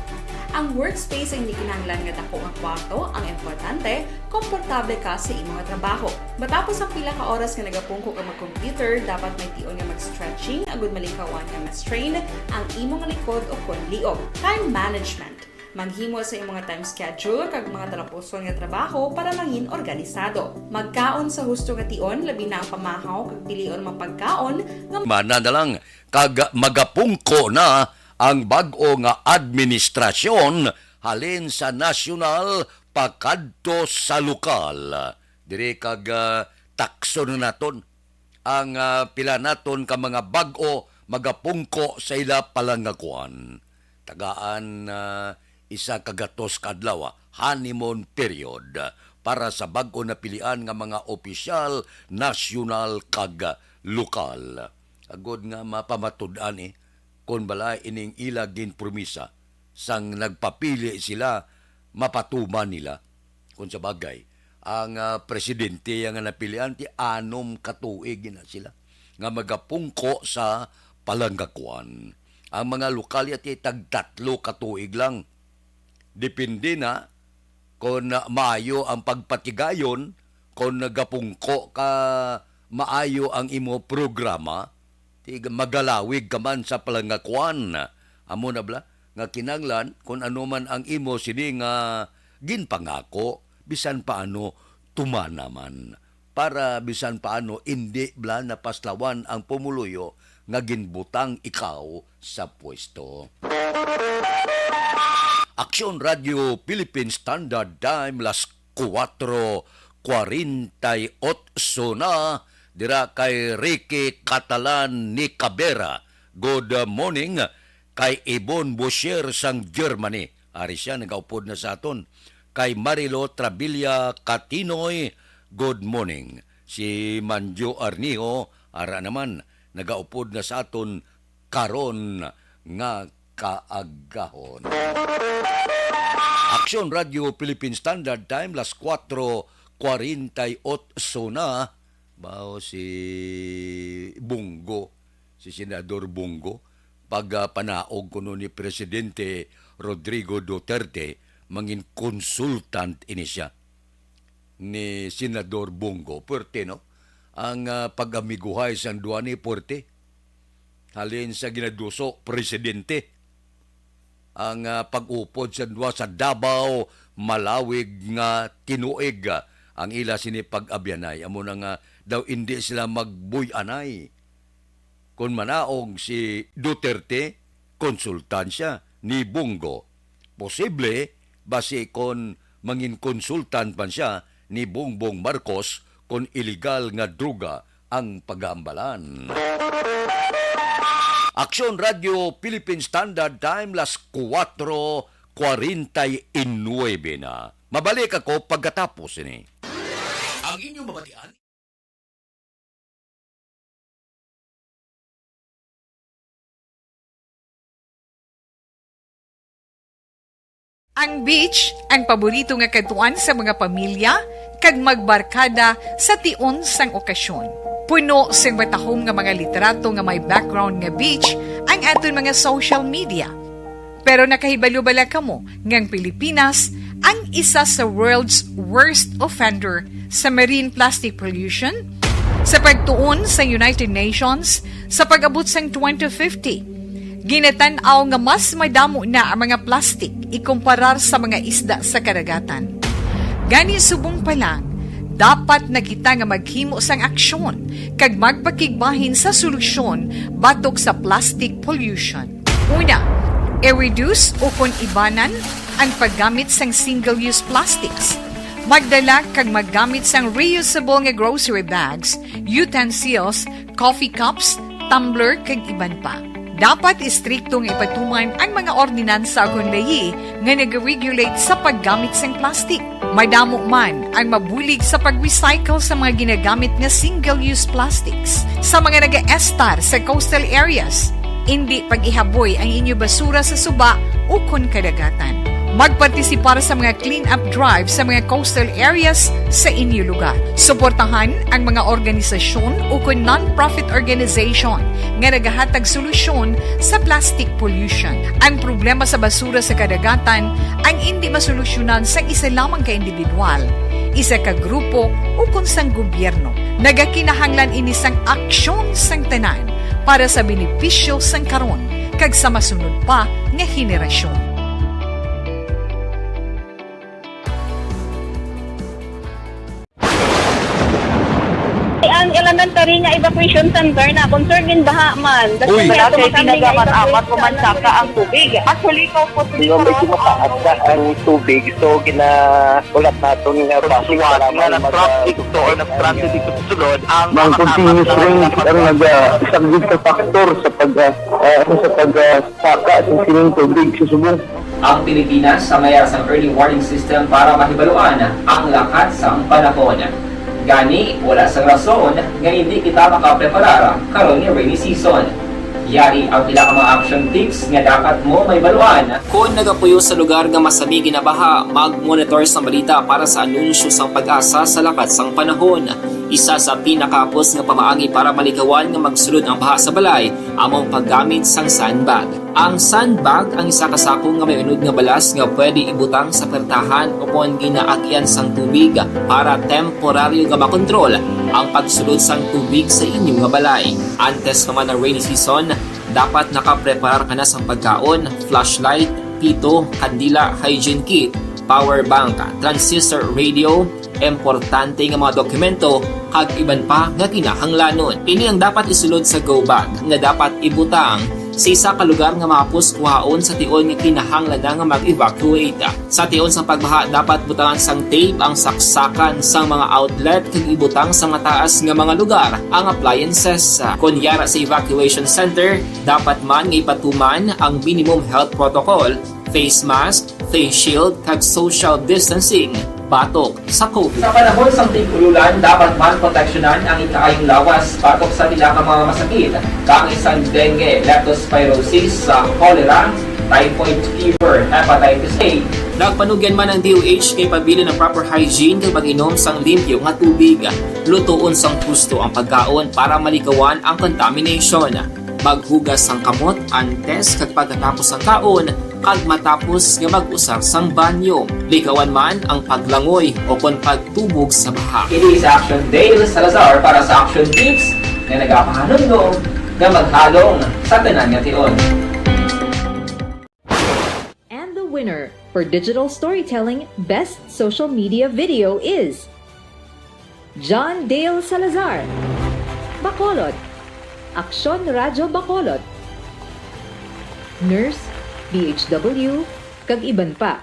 Ang workspace ay hindi kinahanglan nga dako nga kwarto, ang importante, komportable ka sa imo nga trabaho. Matapos ang pila ka oras nga nagapungko ka mag-computer, dapat may tion nga mag-stretching agud malikawan nga ma-strain ang imo nga likod o kon liog. Time management. Maghimo sa imo nga time schedule kag mga talapuson nga trabaho para mangin organisado. Magkaon sa husto nga tion, labi na ang pamahaw kag pilion mga pagkaon nga mana na lang kag magapungko na ang bag-o nga administrasyon halin sa nasyonal pakadto sa lokal. Diri kag, ah, takso na naton ang, ah, pila naton ka mga bag-o magapungko sa ila palangakuan. Tagaan, ah, isa ka gatos ka adlaw, ah, honeymoon period, ah, para sa bag-o napilian nga mga opisyal, nasyonal kag lokal. Agod nga mapamatud-an, eh, kon bala ining ila ginpromisa sang nagpapili sila mapatuman nila. Kung sa bagay, ang, ah, presidente nga napilian ti anom ka tuig na sila nga magapungko sa palangakuan. Ang mga lokal ya ti tagtatlo ka tuig lang. Depende na kon maayo ang pagpatigayon, kon nagapungko ka, maayo ang imo programa, ti magalawig ka man sa palangakuan. Amo na bala nga kinahanglan kon ano man ang imo sini nga ginpangako, bisan paano tumana man, para bisan paano indi bala napaslawan ang pumuluyo nga ginbutang ikaw sa pwesto. Aksyon Radio Philippine Standard Time, las kuwatro kwarenta y otso na, dira kay Ricky Catalan ni Cabera. Good morning. Kay Ibon Boshier sang Germany. Ari siya, nagaupod na sa aton. Kay Marilo Trabilia Katinoy, good morning. Si Manjo Arniho, ara naman, nagaupod na sa aton karon nga kaagahon. Aksyon Radio Philippine Standard Time, las kuwatro kwarenta y otso na. Bao si Bong Go, si Senador Bong Go, pag, ah, panaog kuno ni Presidente Rodrigo Duterte, mangin consultant ini siya ni Senador Bong Go. Puwerte, no? Ang, ah, pag-amiguhay sang duha ni puwerte. Halin sa ginaduso, presidente. Ang, ah, pag-upod sa duha sa Davao, malawig nga tinuig, ah, ang ila sini pag-abyanay. Amo na nga daw indi sila magbuy-anay. Kon manaog si Duterte, konsultansya ni Bong Go. Posible, basi kon mangin konsultan man siya ni Bongbong Marcos kon iligal nga droga ang paghambalan. Aksyon Radio Philippine Standard Time, las kuwatro kwarenta y nuebe na. Mabalik ako pagkatapos ini. Ang inyong mabatian. Ang beach, ang paborito nga kadtuan sa mga pamilya kag magbarkada sa tion sang okasyon. Puno sing matahom nga mga litrato nga may background nga beach ang aton mga social media. Pero nakahibalo bala kamo nga ang Pilipinas ang isa sa world's worst offender sa marine plastic pollution? Sa pagtuon sa United Nations, sa pag-abot sang twenty fifty, ginatan-aw nga mas madamo na ang mga plastic ikumparar sa mga isda sa kadagatan. Gani, subong pa lang, dapat na kita nga maghimo sang aksyon kag magpakigbahin sa solusyon batok sa plastic pollution. Una, i-reduce ukon ibanan ang paggamit sang single-use plastics. Magdala kag maggamit sang reusable nga grocery bags, utensils, coffee cups, tumbler, kag iban pa. Dapat istrikto nga ipatuman ang mga ordinansa ukon layi nga nag-regulate sa paggamit sang plastic. Madamo man ang mabulig sa pag-recycle sa mga ginagamit nga single-use plastics. Sa mga nagaestar sa coastal areas, indi pag-ihaboy ang inyo basura sa suba ukon kadagatan. Magpartisipar sa mga clean-up drive sa mga coastal areas sa inyo lugar. Suportahan ang mga organisasyon ukon non-profit organization nga nagahatag solusyon sa plastic pollution. Ang problema sa basura sa kadagatan ang indi masolusyonan sang isa lamang ka individual, isa ka grupo, ukon sang gobyerno. Nagakinahanglan ini sang aksyon sang tanan para sa benepisyo sang karon kag sa masunod pa nga henerasyon. Ang elementary nga evacuation center na concern in baha man. Uy. Wala kay tinaga man amat, pumansaka ang tubig. Actually, ikaw po, hindi ko mataas na ang tubig. So, ginahulat naton nga basi nga nag-traffic to or nag-transit dito sa sulod, ang mga continuous rain ang nag-, ah, isang big factor sa pag, ah, ah, ano, sa pag, ah, saka sa sining tubig sa subong. Ang Pilipinas sa mayara sang early warning system para mahibaluan ang lakat sang panahon. Gani, wala sang rason nga hindi kita makapreparar karon nga rainy season. Yari ang pila ka mga action tips nga dapat mo mahibaluan. Kon nagapuyo sa lugar nga masami ginabaha, mag-monitor sang balita para sa anunsyo sang PAGASA sa lakat sang panahon. Isa sa pinakahapos nga pamaagi para malikawan nga magsulod ang baha sa balay amo ang paggamit sang sandbag. Ang sandbag ang isa ka sako nga may unod nga balas nga pwede ibutang sa pertahan ukon ginaagyan sang tubig para temporaryo nga makontrol ang pagsulod sang tubig sa inyo nga balay. Antes pa man ang rainy season, dapat nakapreparar ka na sang pagkaon, flashlight, pito, kandila, hygiene kit, power bank, transistor radio, importante nga mga dokumento, kag iban pa nga kinahanglanon. Ini ang dapat isulod sa go bag nga dapat ibutang sa isa ka lugar nga mahapos kuhaon sa tion nga kinahanglan na nga mag-evacuate. Sa tion sang pagbaha, dapat butangan sang tape ang saksakan sang mga outlet kag ibutang sa mataas nga mga lugar ang appliances. Kon yara sa evacuation center, dapat man nga ipatuman ang minimum health protocol, face mask, face shield, kag social distancing batok sa COVID. Sa panahon sang tig-ululan, dapat man proteksyonan ang ikaayong lawas batok sa pila ka mga masakit, kaangay sang dengue, leptospirosis, sa cholera, typhoid fever, hepatitis A. Nagpanugyan man ang D O H kay pabilin ang proper hygiene kag pag-inom sang limpyo nga tubig. Lutoon sang husto ang pagkaon para maligawan ang contamination. Maghugas sang kamot antes kag pagkatapos sang kaon, kag matapos nga mag-usar sang banyo. Ligawan man ang paglangoy o kon pagtubog sa baha. Ini si Action Dale Salazar para sa Action Tips nga nagapahanumdom nga maghalong sa tanan nga tion. And the winner for digital storytelling best social media video is John Dale Salazar, Bacolod, Aksyon Radyo Bacolod, Nurse, D H W, kag iban pa.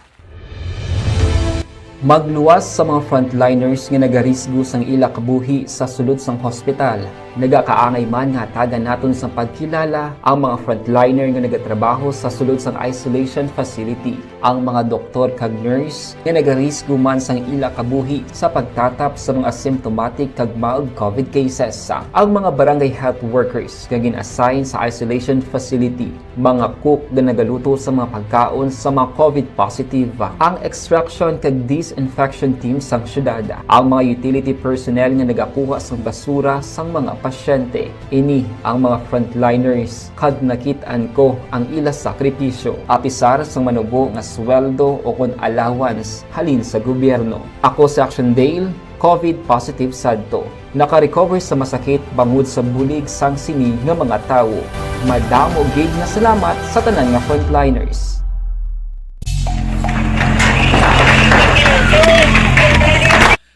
Magluwas sa mga frontliners nga nagarisgo sang ila kabuhi sa sulod sang hospital. Nagakaangay man nga hatagan naton sang pagkilala ang mga frontliner nga nagatrabaho sa sulod sang isolation facility, ang mga doktor kag nurse nga nagarisgo man sang ila kabuhi sa pagtatap sa mga asymptomatic kag mild COVID cases, ang mga barangay health workers nga gin-assign sa isolation facility, mga cook nga nagaluto sa mga pagkaon sa mga COVID positive, ang extraction kag disinfection team sang syudad, ang mga utility personnel nga nagakuha sang basura sang mga pasyente. Ini ang mga frontliners kag nakit-an ko ang ila sakripisyo, apisar sang manubo nga sweldo o kon allowance halin sa gobyerno. Ako si Action Dale, COVID positive sadto. Naka-recover sa masakit bangod sa bulig sang sini nga mga tawo. Madamo gid nga salamat sa tanan nga frontliners.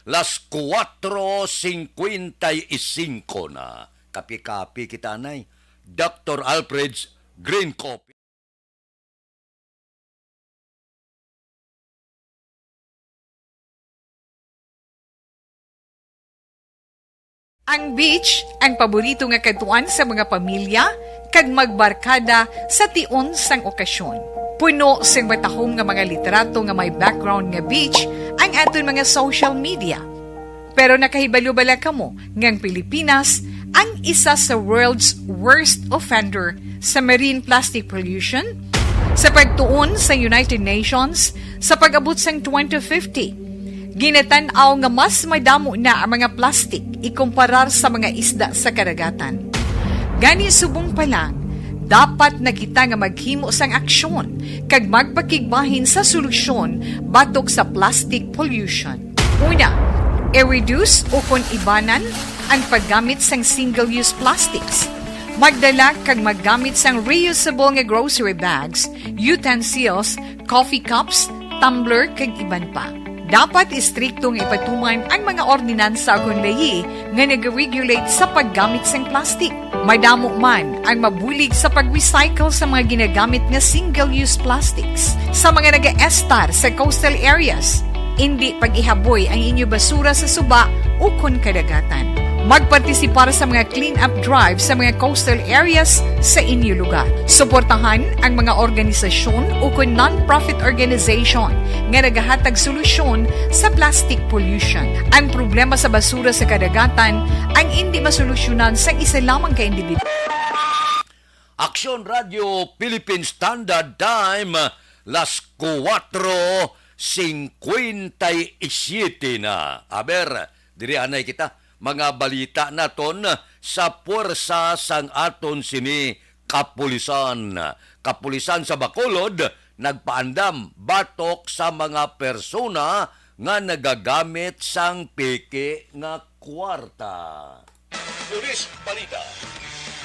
Las kuwatro singkwenta y singko na. Kapi-kapi kita, anay. Doktor Alfred's Green Coffee. Ang beach, ang paborito nga kadtuan sa mga pamilya, kag magbarkada sa tion sang okasyon. Puno sing matahom nga mga litrato nga may background nga beach ang aton mga social media. Pero nakahibalo bala kamo nga ang Pilipinas ang isa sa world's worst offender sa marine plastic pollution? Sa pagtuon sa United Nations, sa pag-abot sang twenty fifty, ginatan-aw nga mas madamo na ang mga plastic ikumparar sa mga isda sa kadagatan. Gani, subong pa lang, dapat na kita nga maghimo sang aksyon kag magpakigbahin sa solusyon batok sa plastic pollution. Una, i-reduce o kon ibanan ang paggamit sang single-use plastics. Magdala kag maggamit sang reusable nga grocery bags, utensils, coffee cups, tumbler, kag iban pa. Dapat istrikto nga ipatuman ang mga ordinansa kon layi nga nag-regulate sa paggamit sang plastic. Madamo man ang mabulig sa pag-recycle sa mga ginagamit nga single-use plastics. Sa mga nagaestar sa coastal areas, indi pag-ihaboy ang inyo basura sa suba ukon kadagatan. Magpartisipar sa mga clean-up drive sa mga coastal areas sa inyo lugar. Suportahan ang mga organisasyon ukon non-profit organization nga nagahatag solusyon sa plastic pollution. Ang problema sa basura sa kadagatan ang indi masolusyonan sang isa lamang ka individual. Aksyon Radio Philippine Standard Time, las kuwatro singkwenta y siyete na. Aber, diri anay kita, mga balita naton sa puwersa sang aton sini kapulisan. Kapulisan sa Bacolod nagpaandam batok sa mga persona nga nagagamit sang peke nga kwarta. Pulis Balita.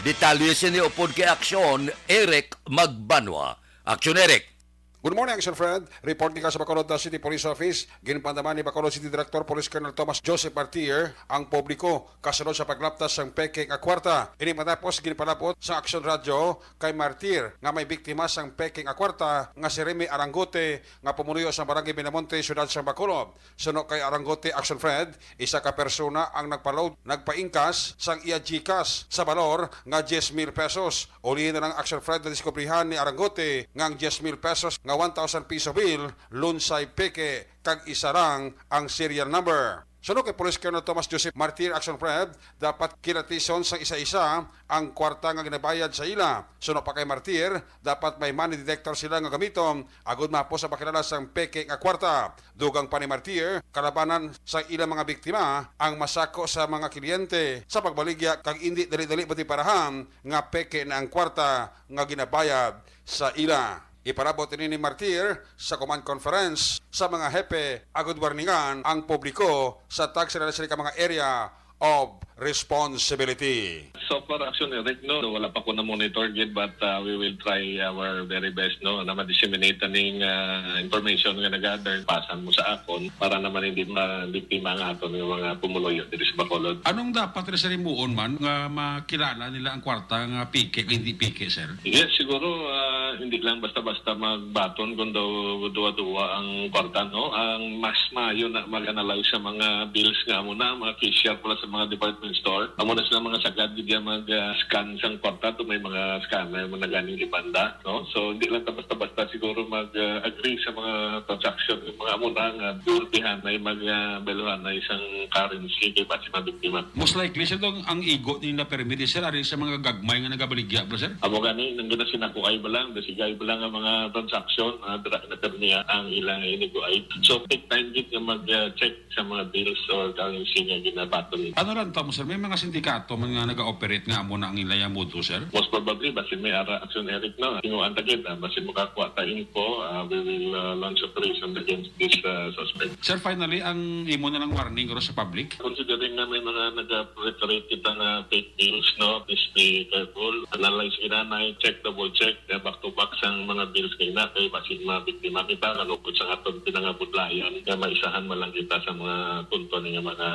Detalye sini upod kay Aksyon, Eric Magbanwa. Aksyon, Eric. Good morning, Action Fred. Report ni sa Bacolod City Police Office. Ginpandaman ni Bacolod City Director Police Colonel Thomas Joseph Martir ang publiko kasunod sa paglaptas sang peke nga kwarta. Ini matapos ginpalabot sa Action Radio kay Martir nga may biktima sang peke nga kwarta nga si Remy Arangote nga pumuluyo sa Barangay Binamonte, Siyudad sang Bacolod. Suno kay Arangote, Action Fred, isa ka persona ang nagpa-load, nagpaingkas sang iya GCash sa balor nga diyes mil pesos. Uli na lang, Action Fred, nadiskubrihan ni Arangote nga ang diyes mil pesos nga one thousand piso bill lunsay peke kag isa lang ang serial number. Suno kay Police Colonel Thomas Joseph Martir, Action Fred, dapat kilatison sang isa-isa ang kwarta nga ginabayad sa ila. Suno pa kay Martir, dapat may money detector sila nga gamiton agod mahapos ang makilala sang peke nga kwarta. Dugang pa ni Martir, kalabanan sa ilang mga biktima ang masako sa mga kliyente sa pagbaligya kag indi dali-dali matiparahan nga peke na ang kwarta nga ginabayad sa ila. Ipalabot ini ni Martir sa command conference sa mga hepe agud warningan ang publiko sa tagsa na sila ka mga area of responsibility. So far, Action Eric, no, wala pa ko na-monitor gid, but uh, we will try our very best, no, na ma-disseminate aning uh, information nga na-gather, pasan mo sa akon para naman hindi mabiktima ang aton nga mga pumuluyo diri sa Bacolod. Anong dapat na sa himuon man nga makilala nila ang kwarta nga peke kag hindi peke, sir? Yes, siguro uh, hindi lang basta-basta magbaton kung daw duwa-duwa ang kwarta, no? Ang mas maayo na mag-analyze sa mga bills nga amo na, mga cashier pala sa mga department store. Amo na sila mga sagad gid mag-scan sang kwarta to, may mga scanner mo na ganing ibanda, no? So hindi lang ta basta-basta siguro mag-agree sa mga transaction, mga amo na nga gulpihan ay mag uh, baluhan na isang currency kay basi mabiktima. Most likely, sir, dong ang igo nila permit, sir, ari sa mga gagmay nga nagabaligya, bro, sir? Amo gani, nang gina sinakuay ba lang, dasigay ba lang ang mga transaction, uh, dira na permiya ang ilang iniguay. So take time gid nga mag-check sa mga bills or currency nga ginabaton. Ano lang tamo, sir? May mga sindikato man nga nag-ooperate nga amo na ang ilaya modus, sir? Most probably, basin may ara, Action Eric, no? Tinguan ta gid, ah, basin makakuha ta info, ah, we will ah, launch operation against this ah, suspect. Sir, finally, ang imo na lang warning guro sa public? Considering nga may mga nag-proliferate kita nga fake bills, no? Please be careful. Analyze ginanay, check, double check, kaya back to back sang mga bills nga ina, kay basin mabiktima kita, kalukot sa aton pinangabudlayan, nga maisahan man lang kita sa mga tunton nga mga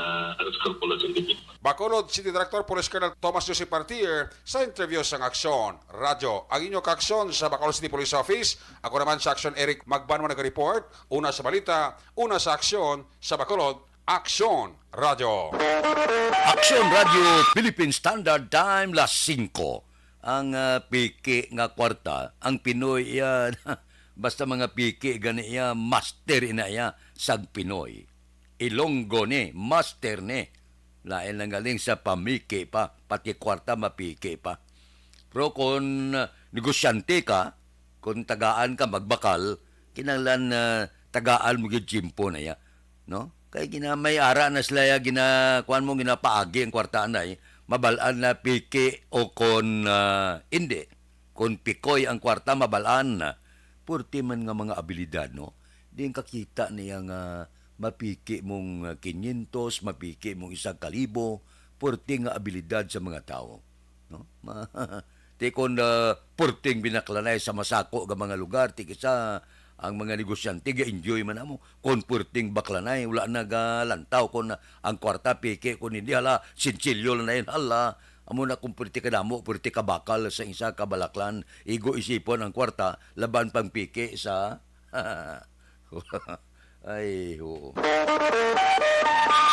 unscrupulous individual. Bacolod City Director Police Colonel Thomas Joseph Partier sa interview sang Aksyon Radyo. Ang inyo kaaksyon sa Bacolod City Police Office, ako naman sa Aksyon Eric Magbanwa nag-report, una sa balita, una sa aksyon, sa Bacolod, Aksyon Radyo. Aksyon Radyo Philippine Standard Time, las singko. Ang ah, piki nga kwarta, ang Pinoy iya, basta mga piki gani iya, master ina iya, sag Pinoy. Ilonggo ni, master ni. Lain lang galing sa pamiki pa, pati kwarta mapiki pa. Pero kung ah, negosyante ka, kung tagaan ka magbakal, kinahanglan ah, tagaan mo gyud tiyempo na iya, no? Kay gina may ara na sila ya gina kuan mo ginapaagi ang kwarta anay, mabal-an na piki o kon ah, indi. Kon pikoy ang kwarta, mabal-an na. Purti man nga mga abilidad, no? Di ang kakita niya nga mapiki mong ah, kinyentos, mapiki mong isang kalibo, purti nga abilidad sa mga tawo. No? Ti kon ah, purting binaklanay sa masako nga mga lugar, ti kisa ang mga negosyante ga-enjoy man amo. Kon purting baklanay, wala nagalantaw kon ang kwarta piki, kon hindi, hala, sinsilyo lang na yun, hala. Amo na kung purti kadamo, purti kabakal sa isa ka balaklan, igo isipon ang kwarta, laban pang piki sa Ay, oo.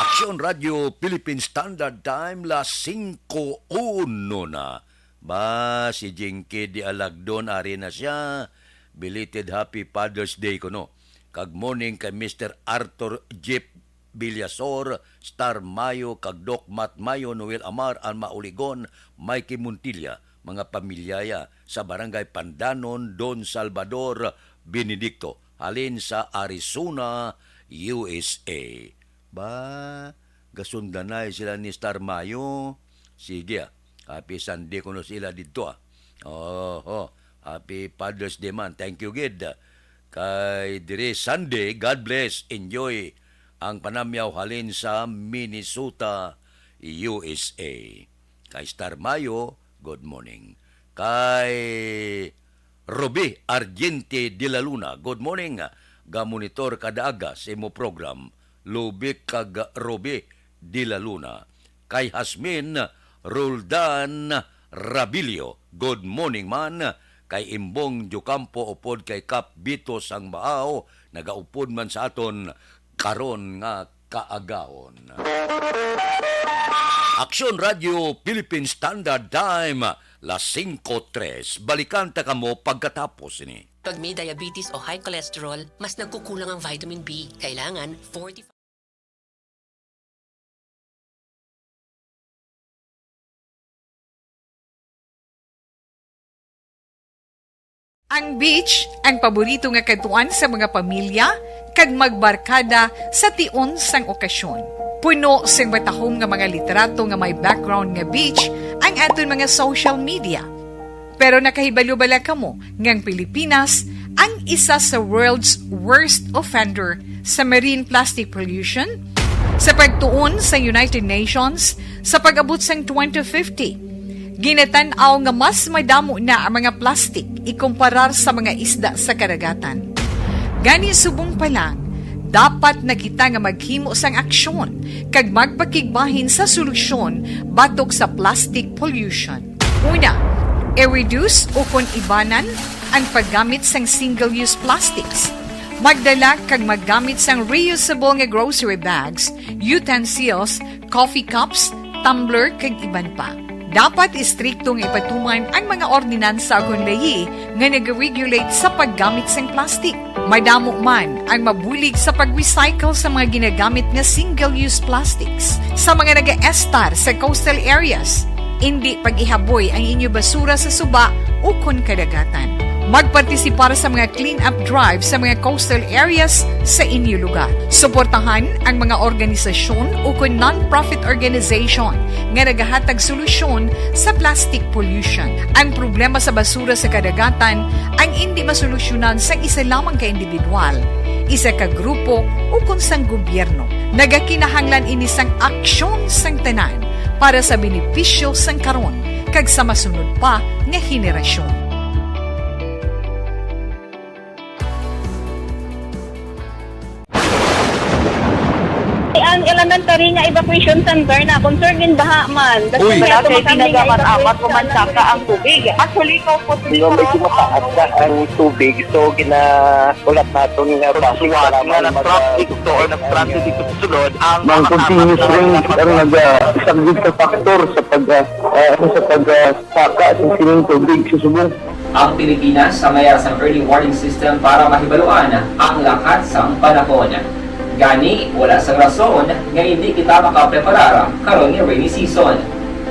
Aksyon Radyo Philippine Standard Time, las singko uno na. Ba, si Jinky di alagdon, ari na siya. Belated Happy Father's Day kuno. Kag morning kay Mister Arthur Jeep Villasor, Star Mayo, kag Doc Matt Mayo, Noel Amar, Alma Uligon, Mikey Montilla, mga pamilyaya sa Barangay Pandanon, Don Salvador, Benedicto, halin sa Arizona, U S A. Ba, gasundanay sila ni Star Mayo. Sige, ah. Happy Sunday kuno sila didto, ah. Oho, happy Father's Day man. Thank you gid. Kay diri Sunday, God bless. Enjoy ang panamyaw halin sa Minnesota, U S A. Kay Star Mayo, good morning. Kay Ruby Argente de la Luna, good morning. Gamonitor kada aga sa imo program. Lubi kag Ruby de la Luna. Kay Hasmin Roldan Rabilio, good morning man. Kay Imbong Diocampo upod kay Kap Bito sang Bahaw, nagaupod man sa aton karon nga kaagahon. Aksyon Radio Philippine Standard Time, las singko tres. Balikan ta kamo pagkatapos ini. Pag may diabetes o high cholesterol, mas nagkukulang ang vitamin B. Kailangan forty Ang beach ang paborito nga kadtuan sa mga pamilya kag magbarkada sa tion sang okasyon. Puno sing matahom nga mga litrato nga may background nga beach ang aton mga social media. Pero nakahibalo bala kamo nga ang Pilipinas ang isa sa world's worst offender sa marine plastic pollution? Sa pagtuon sa United Nations, sa pag-abot sang twenty fifty, ginatan-aw nga mas madamo na ang mga plastik ikumparar sa mga isda sa kadagatan. Gani, subong pa lang, dapat na kita nga maghimo sang aksyon kag magpakigbahin sa solusyon batok sa plastic pollution. Una, i-reduce ukon ibanan ang paggamit sang single-use plastics. Magdala kag maggamit sang reusable nga grocery bags, utensils, coffee cups, tumbler, kag iban pa. Dapat istrikto nga ipatuman ang mga ordinansa ukon layi nga nag-regulate sa paggamit sang plastic. Madamo man ang mabulig sa pag-recycle sa mga ginagamit nga single-use plastics. Sa mga nagaestar sa coastal areas, indi pag-ihaboy ang inyo basura sa suba ukon kadagatan. Magpartisipar sa mga clean-up drive sa mga coastal areas sa inyo lugar. Suportahan ang mga organisasyon ukon non-profit organization nga nagahatag solusyon sa plastic pollution. Ang problema sa basura sa kadagatan ang indi masolusyonan sang isa lamang ka individual, isa ka grupo, ukon sang gobyerno. Nagakinahanglan ini sang aksyon sang tanan para sa benepisyo sang karon kag sa masunod pa nga henerasyon. Ang elementary nga evacuation center na concerned in baha man. Uy, wala kay pinagamat-amat, umansaka ang tubig. Actually, ko po, medyo mataas na ang tubig, so gina-, ulat naton nga basi nga nag-traffic to or nag-transit dito sa sulod ang mga continuous rain ang nagasaglit sa factor sa pag, ah, ah, sa pag, ah, saka sa sining tubig sa subong. Ang Pilipinas ang may sang early warning system para mahibaluan ang lakat sang panahon. Gani, wala sang rason nga indi kita makapreparar karon nga rainy season.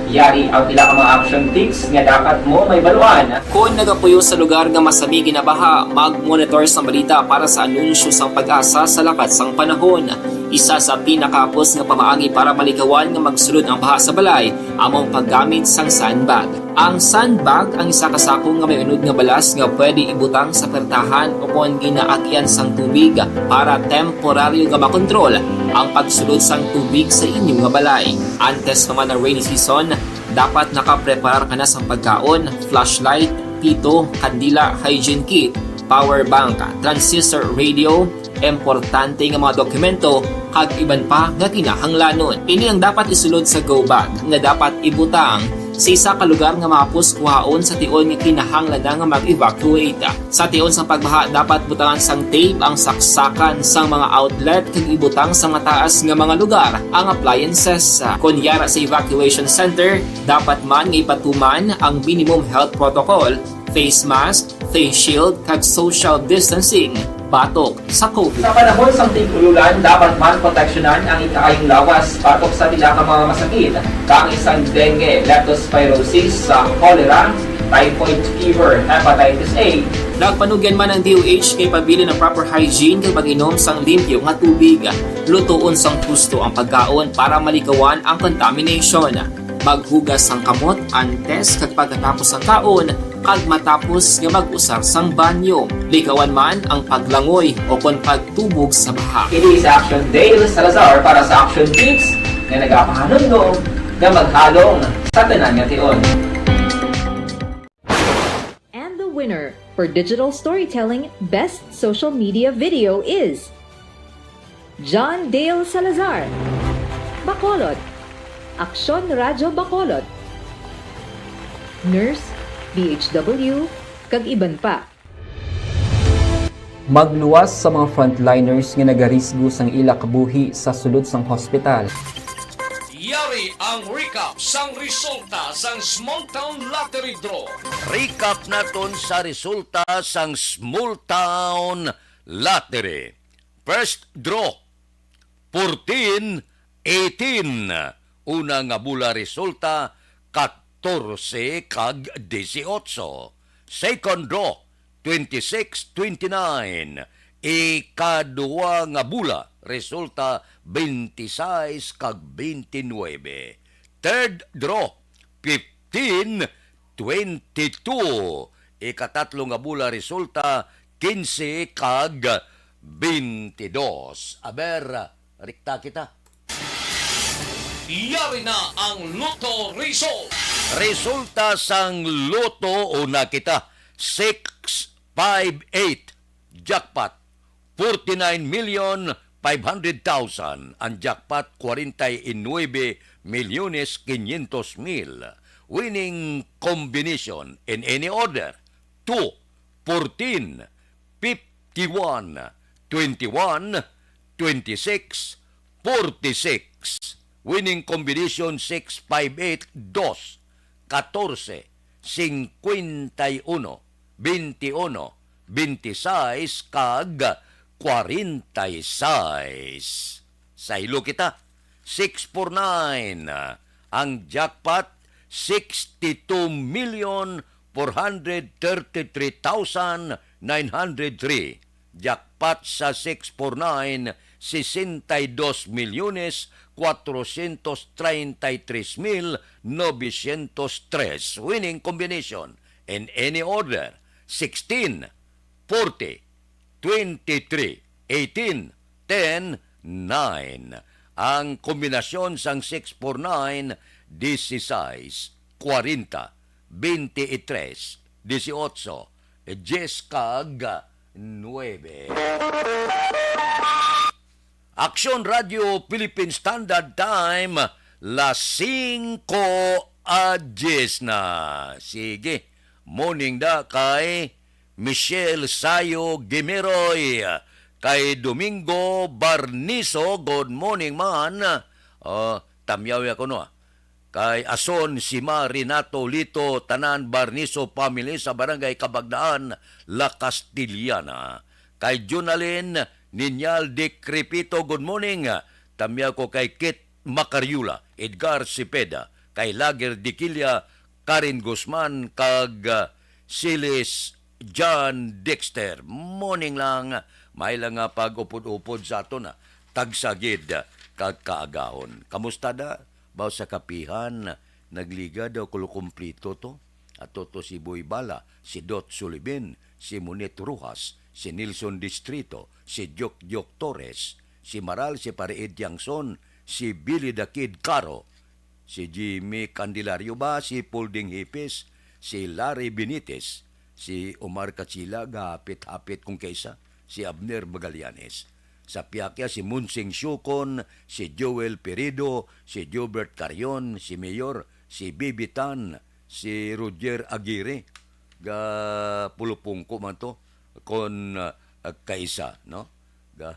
Yari ang pila ka mga action tips nga dapat mo mahibaluan. Kon nagapuyo sa lugar nga masami ginabaha, mag-monitor sang balita para sa anunsyo sang PAGASA sa lakat sang panahon. Isa sa pinakahapos nga pamaagi para malikawan nga magsulod ang baha sa balay amo ang paggamit sang sandbag. Ang sandbag ang isa ka sako nga may unod nga balas nga pwede ibutang sa pertahan ukon ginaagian sang tubig para temporaryo nga makontrol ang pagsulod sang tubig sa inyo nga balay. Antes pa man ang rainy season, dapat nakapreparar ka na sang pagkaon, flashlight, pito, kandila, hygiene kit, power bank, transistor radio, importante nga mga dokumento, kag iban pa nga kinahanglanon. Ini ang dapat isulod sa go bag nga dapat ibutang sa isa ka lugar nga mahapos kuhaon sa tion nga kinahanglan na nga mag-evacuate. Sa tion sang pagbaha, dapat butangan sang tape ang saksakan sang mga outlet kag ibutang sa mataas nga mga lugar ang appliances. Kon yara sa evacuation center, dapat man nga ipatuman ang minimum health protocol, face mask, face shield, kag social distancing batok sa COVID. Sa panahon sang tig-ululan, dapat man proteksyonan ang ikaayong lawas batok sa pila ka mga masakit, kaangay sang dengue, leptospirosis, sa cholera, typhoid fever, hepatitis A. Nagpanugyan man ang D O H kay pabilin ang proper hygiene kag pag-inom sang limpyo nga tubig. Lutoon sang husto ang pagkaon para malikawan ang contamination. Maghugas sang kamot antes kag pagkatapos sang kaon, kag matapos nga mag-usar sang banyo. Likawan man ang paglangoy o kon pagtubog sa baha. Kini si Action Dale Salazar para sa Action Tips nga nagapahanumdom nga maghalong sa tanan nga tion. And the winner For digital storytelling, best social media video is John Dale Salazar, Bacolod, Aksyon Radyo Bacolod, Nurse, B H W, kag iban pa. Magluwas sa mga frontliners nga nagarisgo sang ila kabuhi sa sulod sang hospital. Yari ang recap sang resulta sang Small Town Lottery Draw. Recap naton sa resulta sang Small Town Lottery. First draw, fourteen eighteen. Una nga bula resulta, katorse kag disiotso. Second draw, twenty-six twenty-nine. Ikadua nga bula resulta, twenty-sais kag twenty-nuebe. Third draw, fifteen twenty-two. Ikatatlo nga bula resulta, kinse kag twenty-dos. Aber, rikta kita. Yari na ang Lotto Result. Resulta sang Lotto, una kita, six five eight, jackpot, forty-nine million five hundred thousand. Ang jackpot, kwarenta y nuebe milyones quinientos mil. Winning combination in any order, two, fourteen, fifty-one, twenty-one, twenty-six, forty-six. Winning combination, six five eight, dos, katorse, singkwenta y uno, twenty-uno, twenty-sais, kag kwarenta y sais. Saylo kita, six four nine. Ang jackpot, sixty-two million four hundred thirty-three thousand nine hundred three. Jackpot sa six four nine, sesenta y dos milyones cuatrocientos treinta y tres mil novecientos tres. Winning combination in any order, sixteen, forty, twenty-three, eighteen, ten, nine. Ang kombinasyon sang six four nine, dieciséis, cuarenta, veintitrés, dieciocho, diez kag nuebe. Aksyon Radyo Philippine Standard Time, las singko a diez na. Sige, morning da kay Michelle Sayo Gimiroy, kay Domingo Barniso, good morning man. Oh, tamyaw ya kuno, ah. Kay Ason, Sima, Renato, Lito, tanan Barniso family sa Barangay Kabagdaan, La Castellana. Kay Junalyn Niñal Decrepito, good morning. Tamyaw ko kay Kit Macariola, Edgar Cepeda, kay Lager Diquilla, Karen Guzman, kag, ah, Silis John Dexter. Morning lang, may lang nga pag-upod-upod sa aton, ah. Tagsa gid, ah, kag kaagahon. Kamusta da? Baw sa kapihan, nagliga daw kulo kumplito to. Ato to si Boy Bala, si Dot Sulibin, si Monet Rojas, si Nelson Distrito, si Jok Jok Torres, si Maral, si Pare Ed Yangson, si Billy the Kid Caro, si Jimmy Candelario ba, si Polding Hipis, si Larry Benitez, si Omar Kachila, gahapit-hapit kung kaisa, si Abner Magallanes. Sa Piakia, si Munsing Siukon, si Joel Peredo, si Jobert Carion, si Mayor, si Bibi Tan, si Roger Aguirre, ga pulupungko man to, kon, ah, kaisa, no? Ga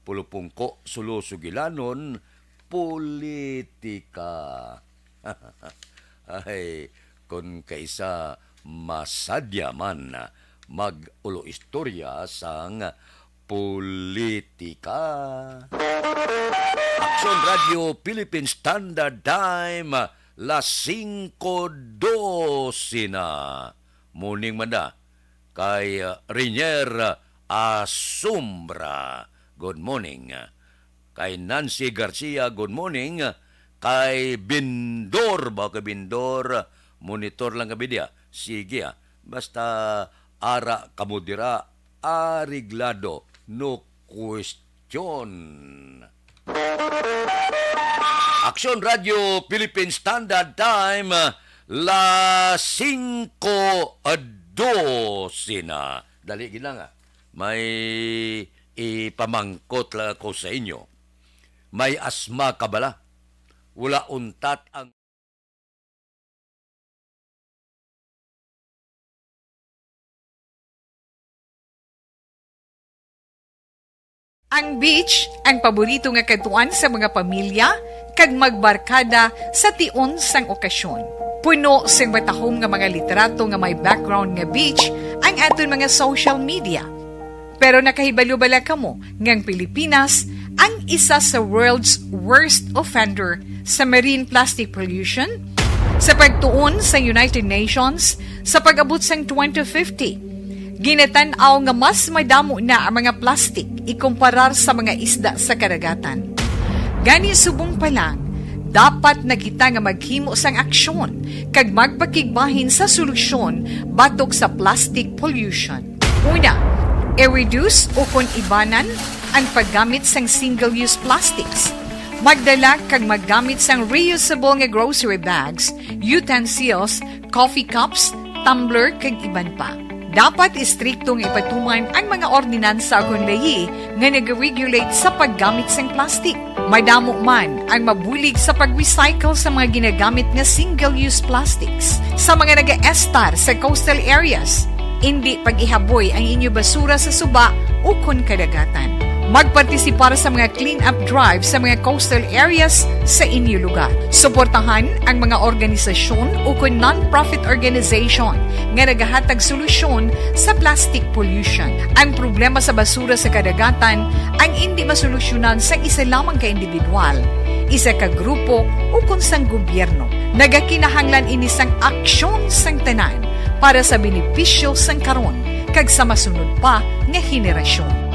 pulupungko, sulo sugilanon, politika. Ay, kon kaisa masadya man mag-ulo istorya sang politika. Aksyon Radyo Philippine Standard Time, las singko dose na. Morning man da kay, uh, Rinier Asombra. Good morning. Kay Nancy Garcia, good morning. Kay Bindor, ba kay Bindor, monitor lang kami diya. Sige, ah. Basta ara kamo dira, areglado, no question. Aksyon Radyo Philippine Standard Time, las singko Dosena. Dali gid lang, ah. May ipamangkot lang ako sa inyo. May asma ka bala? Wala untat ang Ang beach, ang paborito nga kadtuan sa mga pamilya kag magbarkada sa tion sang okasyon. Puno sing matahom nga mga litrato nga may background nga beach ang aton mga social media. Pero nakahibalo bala kamo nga ang Pilipinas ang isa sa world's worst offender sa marine plastic pollution? Sa pagtuon sa United Nations, sa pag-abot sang twenty fifty, ginatan-aw nga mas madamo na ang mga plastic ikumparar sa mga isda sa kadagatan. Gani, subong pa lang, dapat na kita nga maghimo sang aksyon kag magpakigbahin sa solusyon batok sa plastic pollution. Una, i-reduce ukon ibanan ang paggamit sang single-use plastics. Magdala kag maggamit sang reusable nga grocery bags, utensils, coffee cups, tumbler, kag iban pa. Dapat istrikto nga ipatuman ang mga ordinansa ukon layi nga nag-regulate sa paggamit sang plastic. Madamo man ang mabulig sa pag-recycle sa mga ginagamit nga single-use plastics. Sa mga nagaestar sa coastal areas, indi pag-ihaboy ang inyo basura sa suba ukon kadagatan. Magpartisipar sa mga clean-up drive sa mga coastal areas sa inyo lugar. Suportahan ang mga organisasyon ukon non-profit organization nga nagahatag solusyon sa plastic pollution. Ang problema sa basura sa kadagatan ang indi masolusyonan sang isa lamang ka individual, isa ka grupo, ukon sang gobyerno. Nagakinahanglan ini sang aksyon sang tanan para sa benepisyo sang karon kag sa masunod pa nga henerasyon.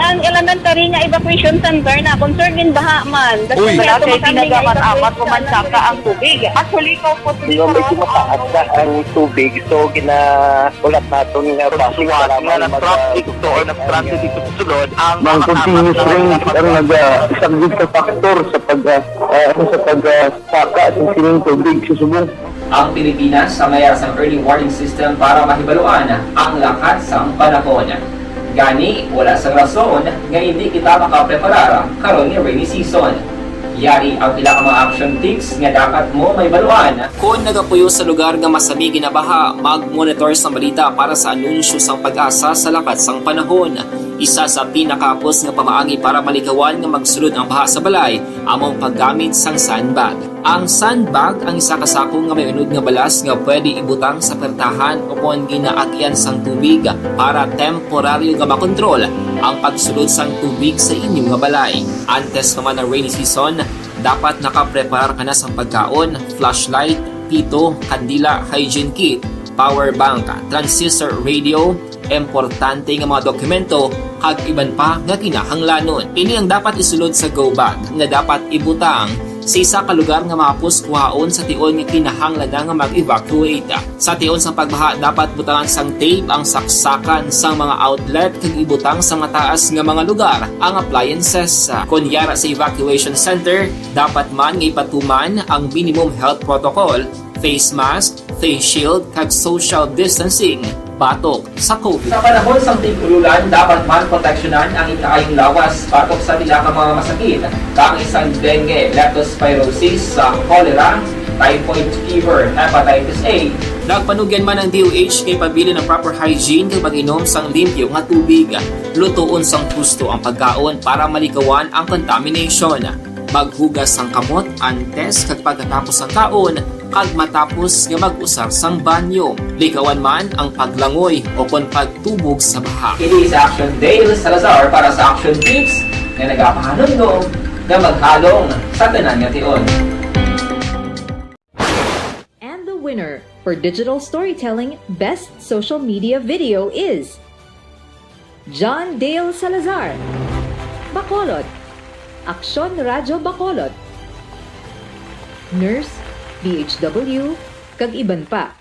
Ang elementary nga evacuation center na concern din baha man. Uy. Wala kay pinagamat-amat, umansaka ang tubig. Actually, ko po, medyo mataas na ang tubig, so ginaulat naton nga basi nga nag-traffic to or nag-transit dito sa sulod ang mga continuous rains ang naga-, isa gid ka factor sa pag, ah, ah, sa pag, ah, saka sa sining tubig sa subong. Ang Pilipinas ang may ara sang early warning system para mahibaluan ang lakat sang panahon. Gani, wala sang rason nga indi kita makapreparar karon nga rainy season. Yari ang pila ka mga action tips nga dapat mo mahibaluan. Kon nagapuyo sa lugar nga masami ginabaha, mag-monitor sang balita para sa anunsyo sang PAGASA sa lakat sang panahon. Isa sa pinakahapos nga pamaagi para malikawan nga magsulod ang baha sa balay amo ang paggamit sang sandbag. Ang sandbag ang isa ka sako nga may unod nga balas nga pwede ibutang sa pertahan ukon ginaagian sang tubig para temporaryo nga makontrol ang pagsulod sang tubig sa inyo nga balay. Antes pa man ang rainy season, dapat nakapreparar ka na sang pagkaon, flashlight, pito, kandila, hygiene kit, power bank, transistor radio, importante nga mga dokumento, kag iban pa nga kinahanglanon. Ini ang dapat isulod sa go bag nga dapat ibutang sa isa ka lugar nga mahapos kuhaon sa tion nga kinahanglan na nga mag-evacuate. Sa tion sang pagbaha, dapat butangan sang tape ang saksakan sang mga outlet kag ibutang sa mataas nga mga lugar ang appliances. Kon yara sa evacuation center, dapat man nga ipatuman ang minimum health protocol, face mask, face shield, kag social distancing batok sa COVID. Sa panahon sang tig-ululan, dapat man proteksyonan ang ikaayong lawas batok sa pila ka mga masakit, kaangay sang dengue, leptospirosis, sa cholera, typhoid fever, hepatitis A. Nagpanugyan man ang D O H kay pabilin ang proper hygiene kag pag-inom sang limpyo nga tubig. Lutoon sang husto ang pagkaon para malikawan ang contamination. Maghugas sang kamot antes kag pagkatapos sang kaon, kag matapos nga mag-usar sang banyo. Likawan man ang paglangoy ukon pagtubog sa baha. Ini si Action Dale Salazar para sa Action Tips nga nagapahanumdom nga maghalong sa tanan nga tion. And the winner for digital storytelling best social media video is John Dale Salazar, Bacolod, Aksyon Radyo Bacolod, Nurse, D H W, kag iban pa.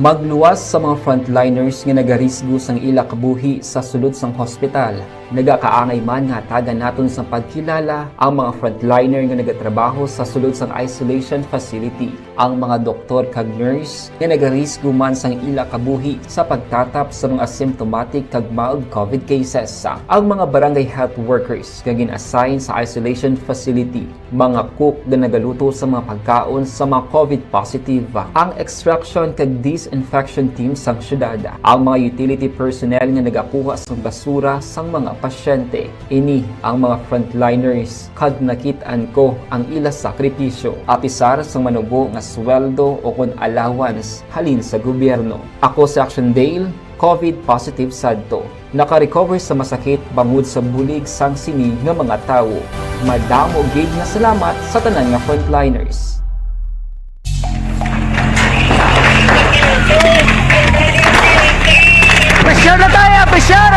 Magluwas sa mga frontliners nga nagarisgo sang ila kabuhi sa sulod sang hospital. Nagakaangay man nga hatagan naton sang pagkilala ang mga frontliner nga nagatrabaho sa sulod sang isolation facility, ang mga doktor kag nurse nga nagarisgo man sang ila kabuhi sa pagtatap sa mga asymptomatic kag mild covid cases, ang mga barangay health workers nga gin-assign sa isolation facility, mga cook nga nagaluto sa mga pagkaon sa mga covid positive, ang extraction kag disinfection team sang syudad, ang mga utility personnel nga nagakuha sang basura sang mga pasyente. Ini ang mga frontliners, kag nakit-an ko ang ila sakripisyo, apisar sang manubo nga sweldo o kon allowance halin sa gobyerno. Ako si Action Dale, covid positive sadto. Naka-recover sa masakit bangod sa bulig sang sini nga mga tawo. Madamo gid nga salamat sa tanan nga frontliners. Pressure na tayo, pressure!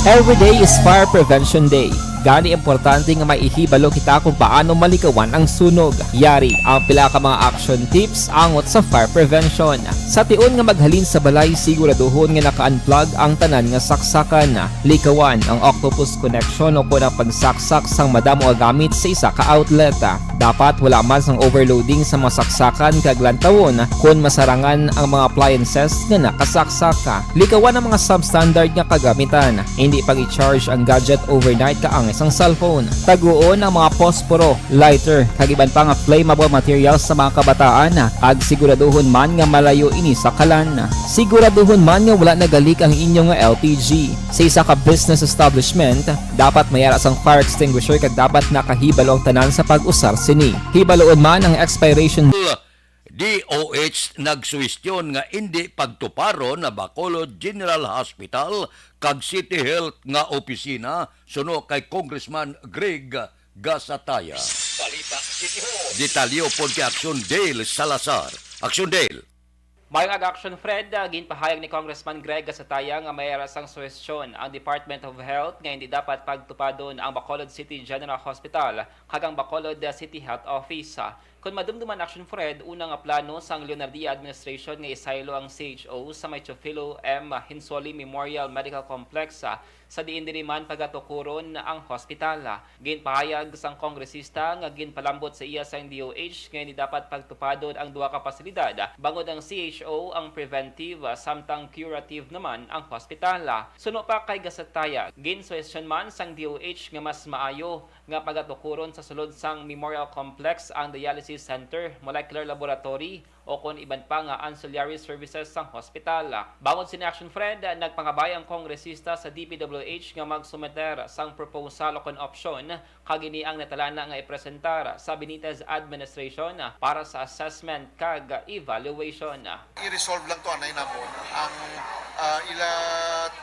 Every day is Fire Prevention Day. Gani, importante nga may ihibalo kita kung paano malikawan ang sunog. Yari ang pila ka mga action tips angot sa fire prevention. Sa tion nga maghalin sa balay, siguraduhon nga naka-unplug ang tanan nga saksakan. Likawan ang octopus connection o kon ang pagsaksak sang madamo nga gamit sa isa ka outlet. Dapat wala man sang overloading sa mga saksakan kag lantawon kon masarangan ang mga appliances nga nakasaksak. Likawan ang mga substandard nga kagamitan. Indi pag-i-charge ang gadget overnight kaangay sang cellphone. Taguon ang mga posporo, lighter, kag iban pa nga flammable materials sa mga kabataan, kag siguraduhon man nga malayo ini sa kalan. Siguraduhon man nga wala nagalik ang inyo nga L P G. Sa isa ka business establishment, dapat may ara sang fire extinguisher kag dapat nakahibalo ang tanan sa pag-usar sini. Hibaloon man ang expiration. D O H nagsuhestyon nga indi pagtuparon ang Bacolod General Hospital kag City Health nga opisina, suno kay Congressman Greg Gasataya. Balita City Hall. Detalye upod kay Action Dale Salazar. Action Dale. Mayong aga, Action Fred. Ah, ginpahayag ni Congressman Greg Gasataya nga may ara sang suhestyon ang Department of Health nga hindi dapat pagtupadon ang Bacolod City General Hospital kag ang Bacolod City Health Office. Kon madumduman, Action Fred, una nga plano sang Leonardia administration nga isaylo ang C H O sa may Teofilo M. Hinzoli Memorial Medical Complex, ah, sa diin diri man pagatukuron ang hospital. Ginpahayag sang kongresista nga ginpalambot sa iya sang D O H nga hindi dapat pagtupadon ang duha ka pasilidad, bangod ang C H O ang preventive, ah, samtang curative naman ang hospital. Suno pa kay Gasataya, ginsuhestyon man sang D O H nga mas maayo nga pagatukuron sa sulod sang Memorial Complex ang dialysis center, molecular laboratory, o kon iban pa nga ancillary services sang hospital. Bangod sini, Action Fred, nagpangabay ang kongresista sa D P W H nga magsumiter sang proposal o kon opsyon, kag ini ang natalana nga ipresentar sa Benitez administration para sa assessment kag evaluation. I-resolve lang to, anay namon, ang, ah, ila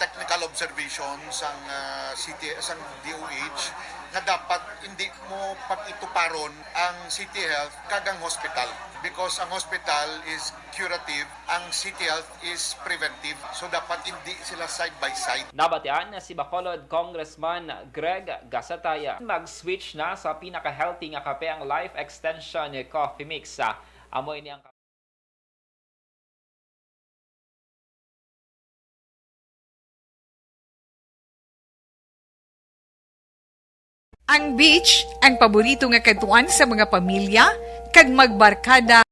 technical observation sang, ah, C T, sang D O H nga dapat hindi mo pag-ituparon ang City Health kag ang hospital, because ang hospital is curative, ang City Health is preventive. So, dapat hindi sila side by side. Nabatian si Bacolod Congressman Greg Gasataya. Mag-switch na sa pinaka-healthy nga kape, ang Life Extension Coffee Mix. Amo ini ang Ang beach, ang paborito nga kadtuan sa mga pamilya kag magbarkada.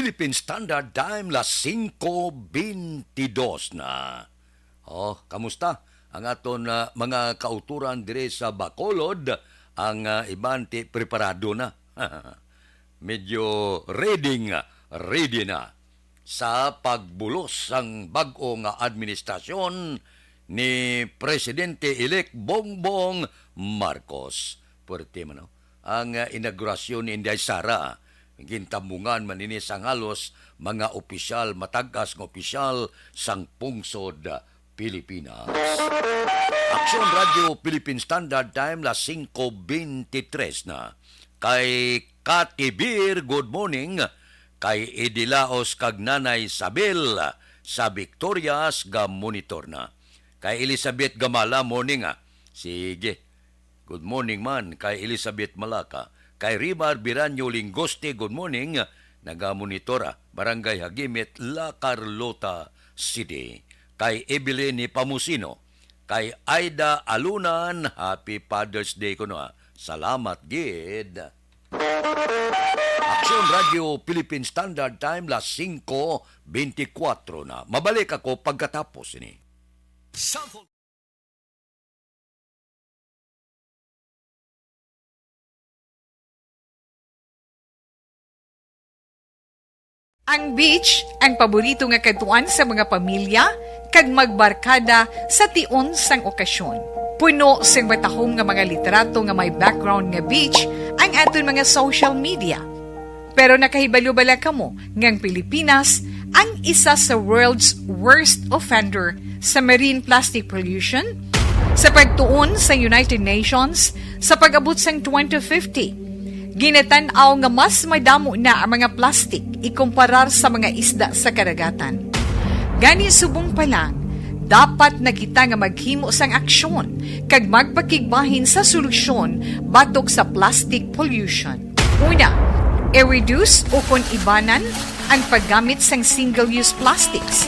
Philippine Standard Time, las singko bentidós na. Oh, kamusta ang aton, ah, mga kauturan dire sa Bacolod? Ang, ah, iban ti preparado na. Medyo ready nga, ready na sa pagbulos sang bag-o nga administrasyon ni Presidente-elect Bongbong Marcos. Puwerte man, no? Ang, ah, inaugurasyon ni Inday Sara, gintambungan man ini sang halos mga opisyal, matag-as nga opisyal sang pungsod Pilipinas. Aksyon Radio Philippine Standard Time, las singko bentitres na. Kay Kati Bir, good morning. Kay Edilaos kag Nanay Sabel sa Victorias, ga monitor na. Kay Elizabeth Gamala, morning, ah. Sige. Good morning man kay Elizabeth Malaka. Kay Rimar Biranyo Lingoste, good morning. Nagamonitor, ah, Barangay Hagimit, La Carlota City. Kay Evelyn Pamusino. Kay Aida Alunan, happy Father's Day kuno, ah. Salamat gid. Aksyon Radio Philippine Standard Time, las singko bentikwatro na. Mabalik ako pagkatapos ini. Ang beach ang paborito nga kadtuan sa mga pamilya kag magbarkada sa tion sang okasyon. Puno sing matahom nga mga litrato nga may background nga beach ang aton mga social media. Pero nakahibalo bala kamo nga ang Pilipinas ang isa sa world's worst offender sa marine plastic pollution? Sa pagtuon sa United Nations, sa pag-abot sang twenty fifty, ginatan-aw nga mas madamo na ang mga plastic ikumparar sa mga isda sa kadagatan. Gani, subong pa lang, dapat na kita nga maghimo sang aksyon kag magpakigbahin sa solusyon batok sa plastic pollution. Una, i-reduce ukon ibanan ang paggamit sang single-use plastics.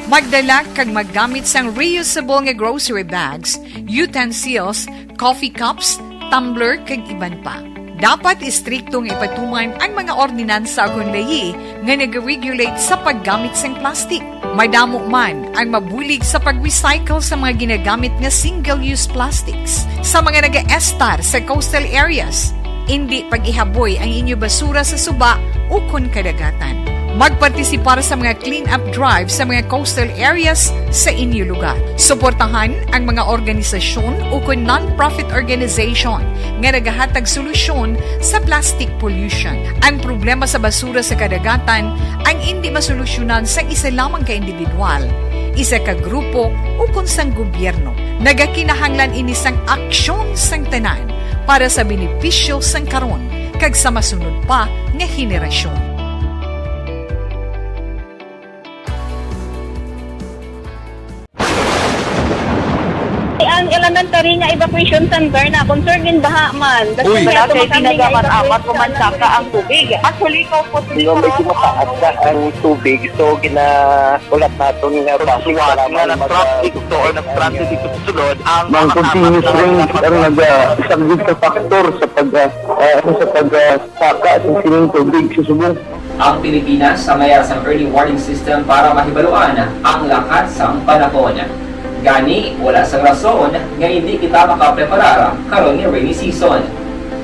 Magdala kag maggamit sang reusable nga grocery bags, utensils, coffee cups, tumbler, kag iban pa. Dapat istrikto nga ipatuman ang mga ordinansa ukon layi nga nag-regulate sa paggamit sang plastic. Madamo man ang mabulig sa pag-recycle sa mga ginagamit nga single-use plastics. Sa mga nagaestar sa coastal areas, indi pag-ihaboy ang inyo basura sa suba ukon kadagatan. Magpartisipar sa mga clean-up drive sa mga coastal areas sa inyo lugar. Suportahan ang mga organisasyon ukon non-profit organization nga nagahatag solusyon sa plastic pollution. Ang problema sa basura sa kadagatan ang indi masolusyonan sang isa lamang ka individual, isa ka grupo, ukon sang gobyerno. Nagakinahanglan ini sang aksyon sang tanan para sa benepisyo sang karon kag sa masunod pa nga henerasyon. Ang elementary nga evacuation center na concern in baha man. Uy. Wala kay ginagamat-amat, kumansaka ang tubig. Actually, ikaw po, siguro, medyo mataas na ang tubig. So, gina-, ulat naton nga base sa mga nag-traffic to or nag-transit dito sa sulod, ang mga continuous rain ang naga-, isa gid ka factor sa pag, ah, ah, sa pag, ah, saka sa sining tubig sa subong. Ang Pilipinas ang may ara sang early warning system para mahibaluan ang lakat sang panahon. Gani, wala sang rason nga indi kita makapreparar karon nga rainy season.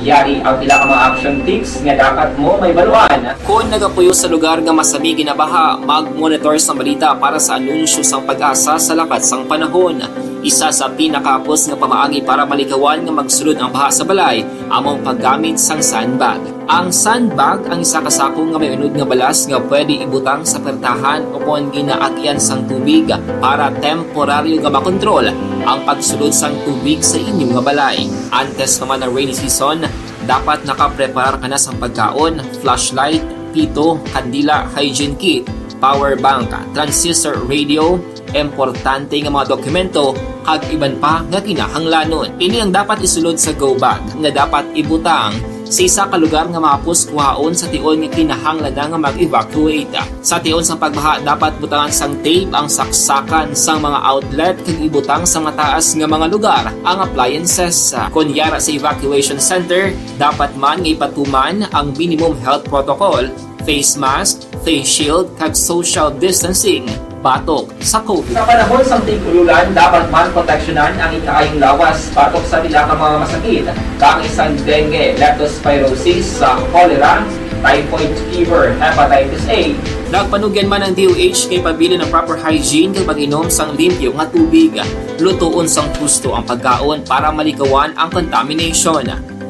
Yari ang pila ka mga action tips nga dapat mo mahibaluan. Kon nagapuyo sa lugar nga masami ginabaha, mag-monitor sang balita para sa anunsyo sang PAGASA sa lakat sang panahon. Isa sa pinakahapos nga pamaagi para malikawan nga magsulod ang baha sa balay amo ang paggamit sang sandbag. Ang sandbag ang isa ka sako nga may unod nga balas nga pwede ibutang sa pertahan ukon ginaagyan sang tubig para temporaryo nga makontrol ang pagsulod sang tubig sa inyo nga balay. Antes pa man ang rainy season, dapat nakapreparar ka na sang pagkaon, flashlight, pito, kandila, hygiene kit, power bank, transistor radio, importante nga mga dokumento, kag iban pa nga kinahanglanon. Ini ang dapat isulod sa go bag nga dapat ibutang sa isa ka lugar nga mahapos kuhaon sa tion nga kinahanglan na nga mag-evacuate. Sa tion sang pagbaha, dapat butangan sang tape ang saksakan sang mga outlet kag ibutang sa mataas nga mga lugar ang appliances. Kon yara sa evacuation center, dapat man nga ipatuman ang minimum health protocol, face mask, face shield, kag social distancing batok sa COVID. Sa panahon sang tig-ululan, dapat man proteksyonan ang ikaayong lawas batok sa pila ka mga masakit, kaangay sang dengue, leptospirosis, sa cholera, typhoid fever, hepatitis A. Nagpanugyan man ang D O H nga ipabilin ang proper hygiene kag pag-inom sang limpyo nga tubig. Lutoon sang husto ang pagkaon para malikawan ang contamination.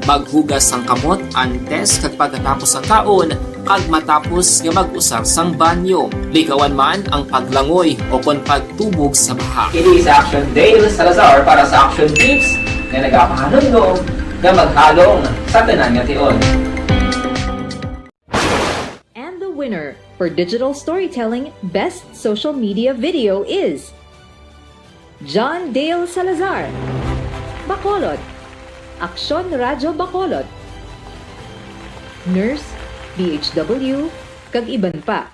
Maghugas sang kamot antes kag pagkatapos sang kaon kag matapos nga mag-usar sang banyo. Likawan man ang paglangoy o kon pagtubog sa baha. Ini si Action Dale Salazar para sa Action Tips nga nagapahanumdom nga maghalong sa tanan nga tion. And the winner for digital storytelling best social media video is John Dale Salazar, Bacolod, Aksyon Radyo Bacolod, Nurse, D H W, kag iban pa.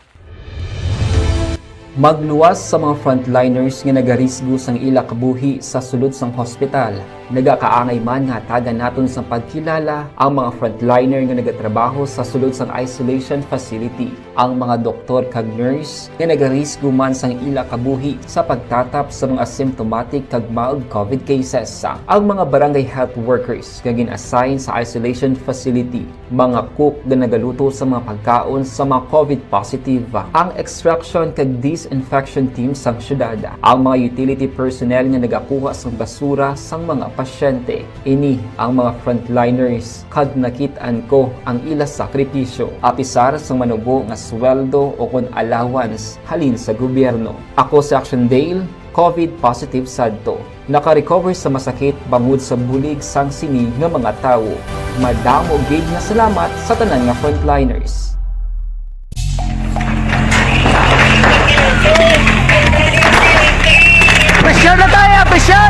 Magluwas sa mga frontliners nga nagarisgo sang ila kabuhi sa sulod sang hospital. Nagakaangay man nga hatagan naton sang pagkilala ang mga frontliner nga nagatrabaho sa sulod sang isolation facility, ang mga doktor kag nurse nga nagarisgo man sang ila kabuhi sa pagtatap sa mga asymptomatic kag mild COVID cases, ang mga barangay health workers nga gin-assign sa isolation facility, mga cook nga nagaluto sa mga pagkaon sa mga COVID positive, ang extraction kag disinfection team sang syudad, ang mga utility personnel nga nagakuha sang basura sang mga pasyente. Ini ang mga frontliners kag nakit-an ko ang ila sakripisyo, apisar sang manubo nga sweldo o kon allowance halin sa gobyerno. Ako si Action Dale, COVID positive sadto. Naka-recover sa masakit bangod sa bulig sang sini nga mga tawo. Madamo gid nga salamat sa tanan nga frontliners. Pressure na tayo! Pressure!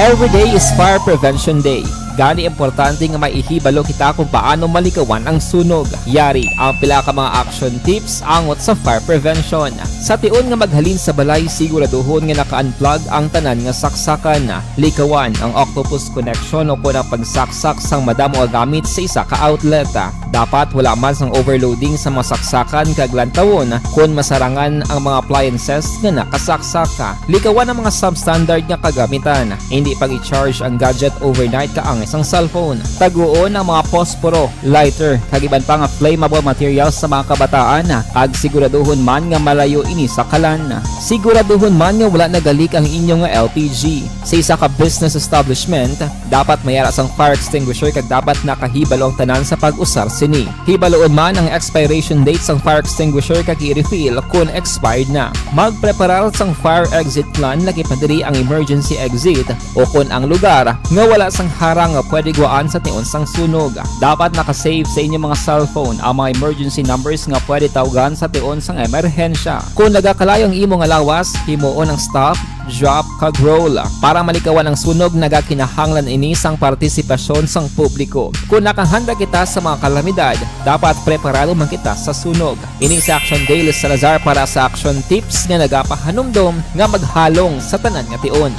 Every day is Fire Prevention Day. Gani importante nga may ihibalo kita kung paano malikawan ang sunog. Yari ang pila ka mga action tips angot sa fire prevention. Sa tion nga maghalin sa balay, siguraduhon nga naka-unplug ang tanan nga saksakan. Likawan ang octopus connection o kon ang pagsaksak sang madamo nga gamit sa isa ka outlet. Dapat wala man sang overloading sa mga saksakan kag lantawon kon masarangan ang mga appliances nga nakasaksak. Likawan ang mga substandard nga kagamitan. Indi pag-i-charge ang gadget overnight kaangay sang cellphone. Taguon ang mga posporo, lighter, kag iban pa nga flammable materials sa mga kabataan, kag siguraduhon man nga malayo ini sa kalan. Siguraduhon man nga wala nagalik ang inyo nga L P G. Sa isa ka business establishment, dapat may ara sang fire extinguisher kag dapat nakahibalo ang tanan sa pag-usar sini. Hibaloon man ang expiration date sang fire extinguisher kag i-refill kon expired na. Magpreparar sang fire exit plan, lagi pa diri ang emergency exit o kon ang lugar nga wala sang harang nga pwede guwaan sa tion sang sunog. Dapat naka-save sa inyo mga cellphone ang mga emergency numbers nga pwede tawgan sa tion sang emerhensya. Kon nagakalayo ang imo nga lawas, himuon ang stop, drop, kag roll. Para malikawan ang sunog, nagakinahanglan ini sang partisipasyon sang publiko. Kon nakahanda kita sa mga kalamidad, dapat preparado man kita sa sunog. Ini si Action Dale Salazar para sa Action Tips nga nagapahanumdom nga maghalong sa tanan nga tion.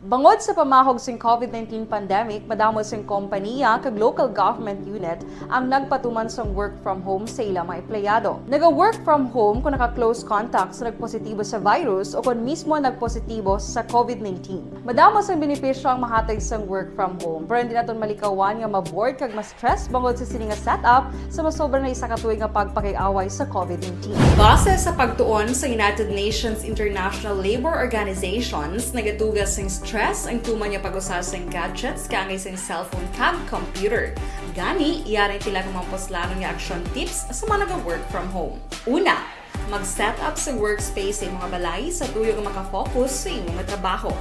Bangod sa pamahog sing COVID nineteen pandemic, madamo sing kompaniya kag local government unit ang nagpatuman sang work from home sa ila mga empleyado. Naga-work from home kon naka-close contact sa nagpositibo sa virus o kon mismo nagpositibo sa COVID nineteen. Madamo sang benepisyo ang mahatag sang work from home, pero hindi naton malikawan nga ma-bored kag ma-stress bangod sa sini nga setup sa masobra na isa ka tuig nga pagpakig-away sa COVID nineteen. Base sa pagtuon sa United Nations International Labour Organizations, nagatuga sing stress ang tuman nga pag-usa sing gadgets kaangay sing cellphone kag computer. Gani, yari ang pila ka mga puslanon nga action tips sa mga naga-work from home. Una, mag-set up sa workspace sa imo nga balay sa tuyo nga maka-focus sa imo nga trabaho.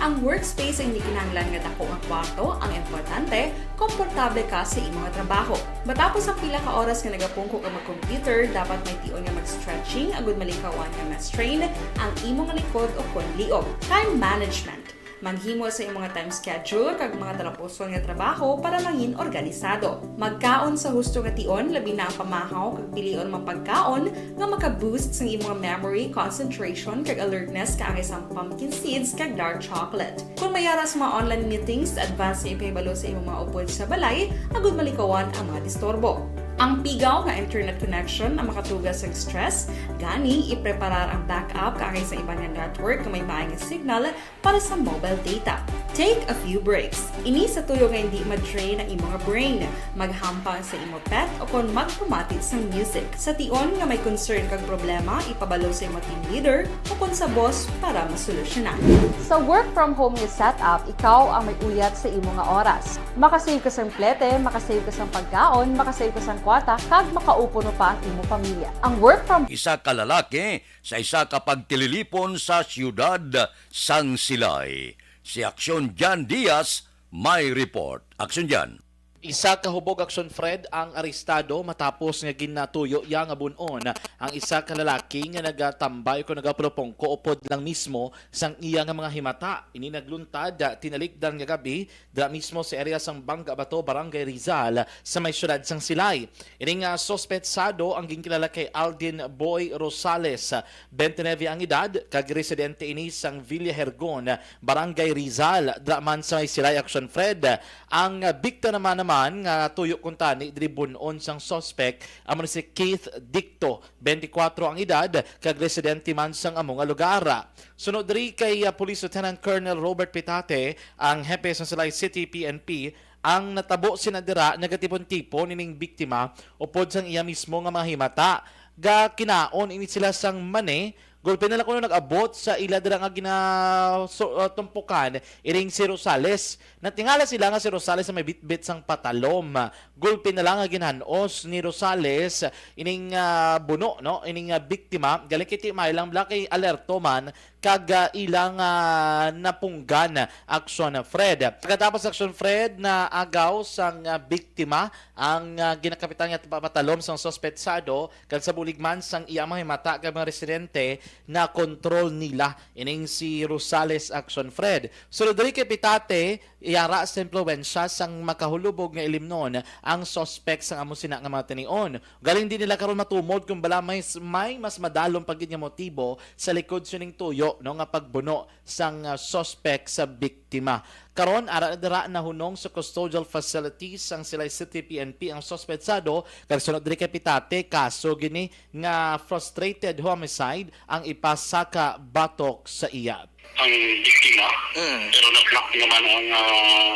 Ang workspace ay hindi kinahanglan nga dako nga kwarto, ang importante, komportable ka sa imo nga trabaho. Matapos ang pila ka oras nga nagapungko ka mag-computer, dapat may tion nga mag-stretching agud malikawan nga ma-strain ang imo nga likod o kon liog. Time management. Maghimo sa imong time schedule kag mga talapuson nga trabaho para mangin organisado. Magkaon sa husto nga tion, labi na ang pamahaw kag pilion mga pagkaon nga maka-boost sang imong memory, concentration, kag alertness kaangay sang pumpkin seeds kag dark chocolate. Kung may ara sa mga online meetings, advance nga ipahibalo sa imong mga upod sa balay agud malikawan ang mga disturbo. Ang pigaw nga internet connection ang makatuga sa stress, gani ipreparar ang backup kaangay sa iban nga network nga may maay nga signal para sa mobile data. Take a few breaks. Ini sa tuyo nga hindi ma-drain ang imong brain. Maghampang sa imo pet o kon magpamati sang music. Sa tion nga may concern kag problema, ipabalo sa imo team leader o kon sa boss para masolusyonan. Sa work from home nga setup, ikaw ang may uyat sa imo nga oras. Makasave ka sang plete, makasave ka sang pagkaon, makasave ka sang kwarta, kag makaupo no pa ang imo pamilya. Ang work from Isa ka lalaki sa isa ka pagtililipon sa siyudad sang Silay. Si Aksyon Jan Diaz may report. Aksyon Jan. Isa ka hubog, Aksyon Fred, ang arestado matapos nga ginatuyo iya nga bun-on ang isa ka lalaki nga nagatambay o nagapulupongko upod lang mismo sang iya nga mga himata. Ini nagluntad, ah, tinalikdan nga gabi dira mismo sa area sang Bangga Bato, Barangay Rizal, sa may siyudad sang Silay. Ini nga suspetsado ang ginkilala kay Aldin Boy Rosales, twenty-nine ang edad, kag residente ini sang Villa Hergon, Barangay Rizal, dira man sa may Silay, Aksyon Fred. Ang biktima naman, naman nga tuyo kuntani diri bun-on sang suspek amo ni si Keith Dicto, twenty-four ang edad, kag residente man sang amo nga lugar. Sunod diri kay, ah, Police Lieutenant Colonel Robert Pitate, ang hepe sa Silay City P N P, ang natabo sina dira nagatipon-tipon ining biktima upod sang iya mismo nga mga himata. Gakinaon ini sila sang mani, gulpi na lang kuno nag-abot sa ila dira nga gina-, so, ah, tumpukan ining si Rosales. Natingala sila nga si Rosales ang may bitbit sang patalom. Gulpi na lang nga ginhan-os ni Rosales ining, ah, buno, no? Ining, ah, biktima. Gali kay ti may lang bala kay alerto man kag, ah, ilang, ah, napunggan, Aksyon Fred. Pagkatapos, Aksyon Fred, naagaw sang, ah, biktima ang, ah, ginakapitan nga patalom sang suspetsado, kag sa bulig man sang iya mga himata kag mga residente, nakontrol nila ining si Rosales, Aksyon Fred. Sunod diri kay Pitate, yara sa impluwensya sang makahulubog nga ilimnon ang suspek sang amo sina nga mga tinion. Galing di nila karon matumod kung bala may, may mas madalom pa gid nga motibo sa likod sining tuyo, no, nga pagbuno sang, ah, suspek sa biktima. Karon, ara na dira nahunong sa custodial facilities ang Silay City P N P ang suspetsado, kag sunod diri kay Pitate, kaso gini nga frustrated homicide ang ipasaka batok sa iya. Ang biktima, Mm. Pero na-block naman ang, ah,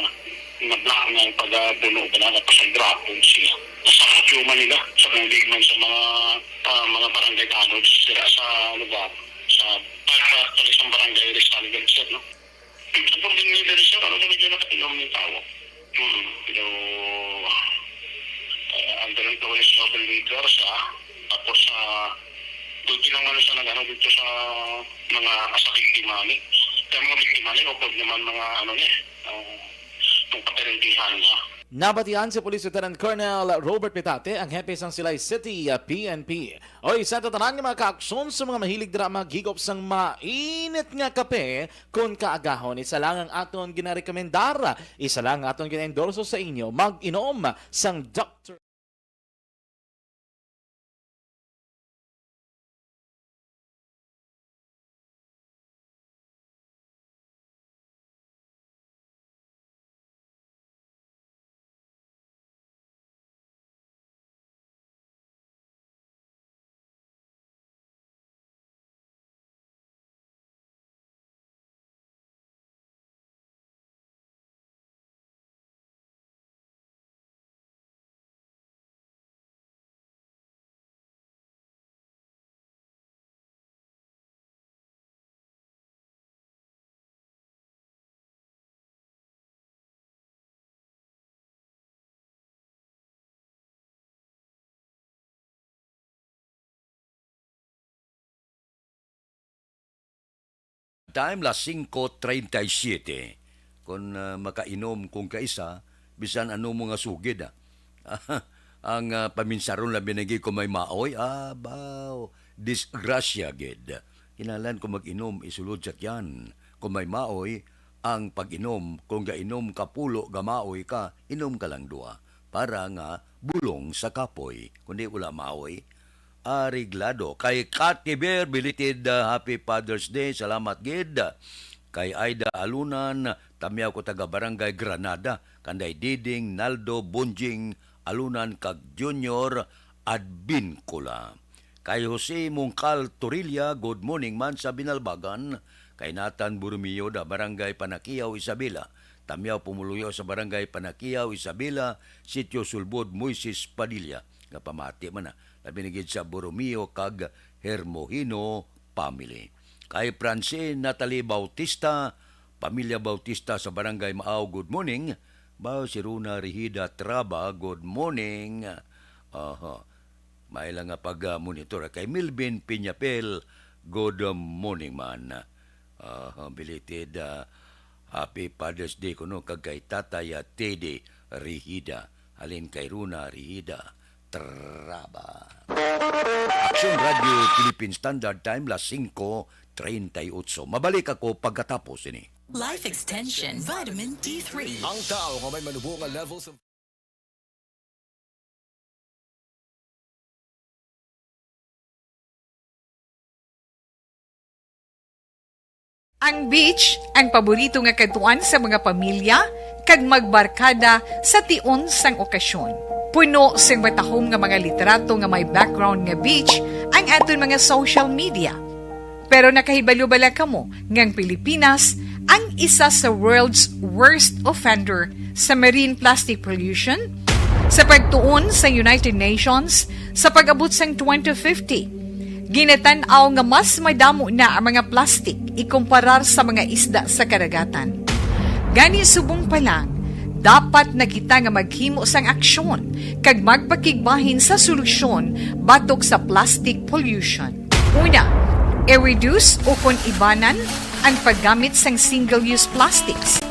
na-block na ang pagbuno ba na, napasagrapon siya. Sa Manila, sa Manila man sa mga, ah, mga barangay tanod, sila sa lugar, sa pagka-, sa isang barangay, Rizal, sir, no? Ang pagdingi diri, sir, ano na medyo nakainom ng tao? Mm, pero, eh, under influence of liquor siya. Tapos, ah, doon lang ano siya nag-ano dito sa mga, sa biktima ni. Kaya mga biktima ni, upod naman mga ano ni, ah, mga kaparentihan niya. Nabatian si Police Lieutenant Colonel Robert Pitate, ang hepe sang Silay City, ah, P N P. Oy, sa tanan nga mga kaaksyon sa mga mahilig dira maghigop sang mainit nga kape, kun kaagahon, isa lang ang aton ginarekomendar, isa lang ang aton ginaendorso sa inyo, mag-inom sang Doctor Time, las singko treinta y siete. Kung, ah, makainom kung kaisa, bisan ano mo nga sugid, ah. Ang, ah, paminsaron lang binagi kung may maoy, abaw, disgrasya gid. Kinahanglan kung mag-inom, isulod sa tiyan. Kung may maoy, ang pag-inom. Kung gainom ka pulo, gamaoy ka, inom ka lang duha, para nga bulong sa kapoy. Kundi wala maoy, areglado. Kay Kat Kiber, belated, ah, Happy Father's Day. Salamat gid. Kay Aida Alunan, tamyaw ko, taga Barangay Granada. Kanday Diding, Naldo, Bonjing, Alunan, kag Junior Advincula. Kay Jose Mungkal Torilla, good morning man sa Binalbagan. Kay Nathan Borromeo da Barangay Panakiaw, Isabela. Tamyaw pumuluyo sa Barangay Panakiaw, Isabela, Sitio Sulbod, Moises Padilla. Nga pamati man na. Labi na gid sa Borromeo kag Hermohino family. Kay Francine Natalie Bautista, pamilya Bautista sa Barangay Maaw, good morning. Ba, si Runa Rihida Traba, good morning. Aha. May lang nga pag-monitor. Kay Melvin Piñapel, good morning man. Aha, belated, ah, Happy Father's Day kuno kag kay Tatay, ah, Teddy Rihida. Halin kay Runa Rihida Traba. Action Radio Philippine Standard Time, las singko treinta y ocho. Mabalik ako pagkatapos ini. Life Extension Vitamin D three. Ang tao nga may manubo nga level sa Ang beach, ang paborito nga kadtuan sa mga pamilya kag magbarkada sa tion sang okasyon. Puno sing matahom nga mga litrato nga may background nga beach ang aton mga social media. Pero nakahibalo bala kamo nga ang Pilipinas ang isa sa world's worst offender sa marine plastic pollution? Sa pagtuon sa United Nations, sa pag-abot sang twenty fifty, ginatan-aw nga mas madamo na ang mga plastic ikumparar sa mga isda sa kadagatan. Gani, subong pa lang, dapat na kita nga maghimo sang aksyon kag magpakigbahin sa solusyon batok sa plastic pollution. Una, i-reduce ukon ibanan ang paggamit sang single-use plastics.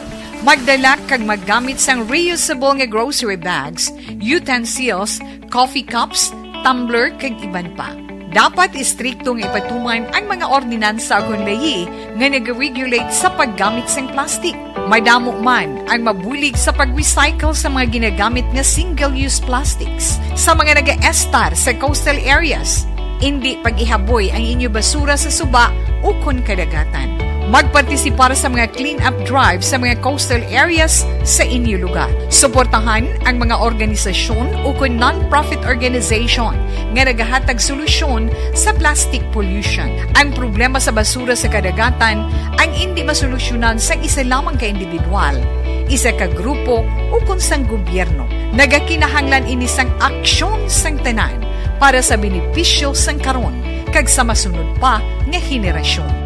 Magdala kag maggamit sang reusable nga grocery bags, utensils, coffee cups, tumbler, kag iban pa. Dapat istrikto nga ipatuman ang mga ordinansa ukon layi nga nag-regulate sa paggamit sang plastic. Madamo man ang mabulig sa pag-recycle sa mga ginagamit nga single-use plastics. Sa mga nagaestar sa coastal areas, indi pag-ihaboy ang inyo basura sa suba ukon kadagatan. Magpartisipar sa mga clean-up drive sa mga coastal areas sa inyo lugar. Suportahan ang mga organisasyon ukon non-profit organization nga nagahatag solusyon sa plastic pollution. Ang problema sa basura sa kadagatan ang indi masolusyonan sa isa lamang ka individual, isa ka grupo, ukon sang gobyerno. Nagakinahanglan ini sang aksyon sang tanan para sa benepisyo sang karon kag sa masunod pa nga henerasyon.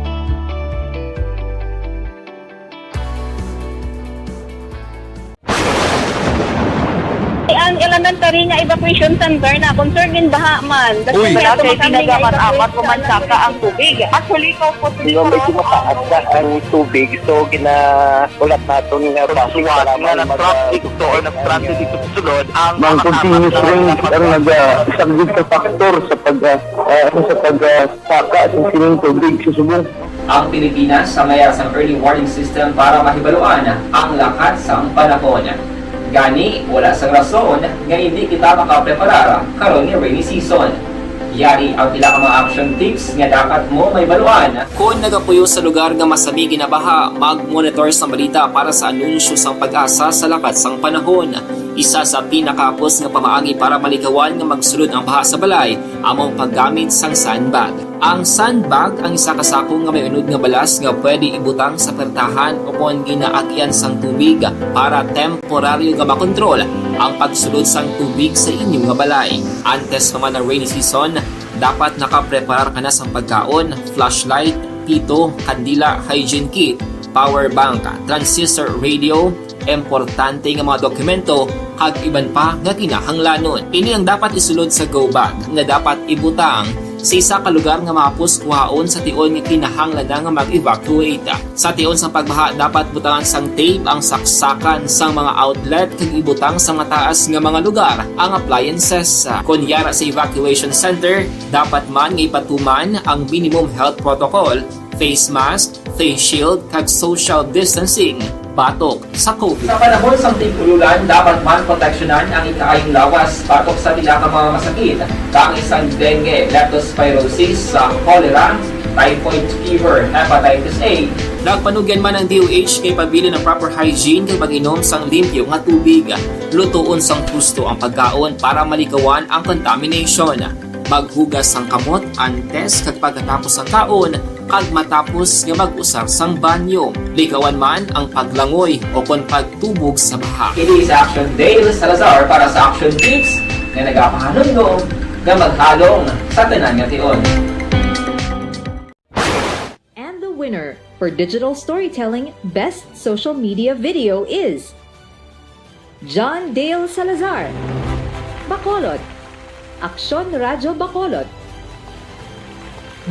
Ang elementary nga evacuation center na concern in baha man. Uy. Wala kay ginagamit-amat, umansaka ang tubig. Actually, ikaw po, siguro, medyo mataas na ang tubig, so gina-, ulat naton nga traffic, suwat nga mag-, nag-traffic to or nag-transit dito sa sulod, ang mga continuous rains ang nag-, ah, isang big factor sa pag, ah, ah, sa pag, ah, saka sa sining tubig sa subong. Ang Pilipinas ang mayara sang early warning system para mahibaluan ang lakat sang panahon. Gani, wala sang rason nga indi kita makapreparar karon nga rainy season. Yari ang pila ka mga action tips nga dapat mo mahibaluan. Kon nagapuyo sa lugar nga masami ginabaha, mag-monitor sang balita para sa anunsyo sang PAGASA sa lakat sang panahon. Isa sa pinakahapos nga pamaagi para malikawan nga magsulod ang baha sa balay amo ang paggamit sang sandbag. Ang sandbag ang isa ka sako nga may unod nga balas nga pwede ibutang sa pertahan ukon ginaagyan sang tubig para temporaryo nga makontrol ang pagsulod sang tubig sa inyo nga balay. Antes pa man ang rainy season, dapat nakapreparar ka na sang pagkaon, flashlight, pito, kandila, hygiene kit, power bank, transistor radio, importante nga mga dokumento, kag iban pa nga kinahanglanon. Ini ang dapat isulod sa go bag nga dapat ibutang sa isa ka lugar nga mahapos kuhaon sa tion nga kinahanglan na nga mag-evacuate. Sa tion sang pagbaha, dapat butangan sang tape ang saksakan sang mga outlet kag ibutang sa mataas nga mga lugar ang appliances. Kon yara sa evacuation center, dapat man nga ipatuman ang minimum health protocol face mask, face shield, kag social distancing batok sa COVID. Sa panahon sang tig-ululan, dapat man proteksyonan ang ikaayong lawas batok sa pila ka mga masakit, kaangay sang dengue, leptospirosis, sa cholera, typhoid fever, hepatitis A. Nagpanugyan man ang D O H kay pabilin ang proper hygiene kag pag-inom sang limpyo nga tubig. Lutoon sang husto ang pagkaon para malikawan ang contamination. Maghugas sang kamot antes kag pagkatapos sa kaon kag matapos nga mag-usar sang banyo. Likawan man ang paglangoy o kon pagtubog sa baha. Ini si Action Dale Salazar para sa Action Tips nga nagapahanumdom nga maghalong sa tanan nga tion. And the winner for digital storytelling best social media video is John Dale Salazar, Bacolod, Aksyon Radyo Bacolod,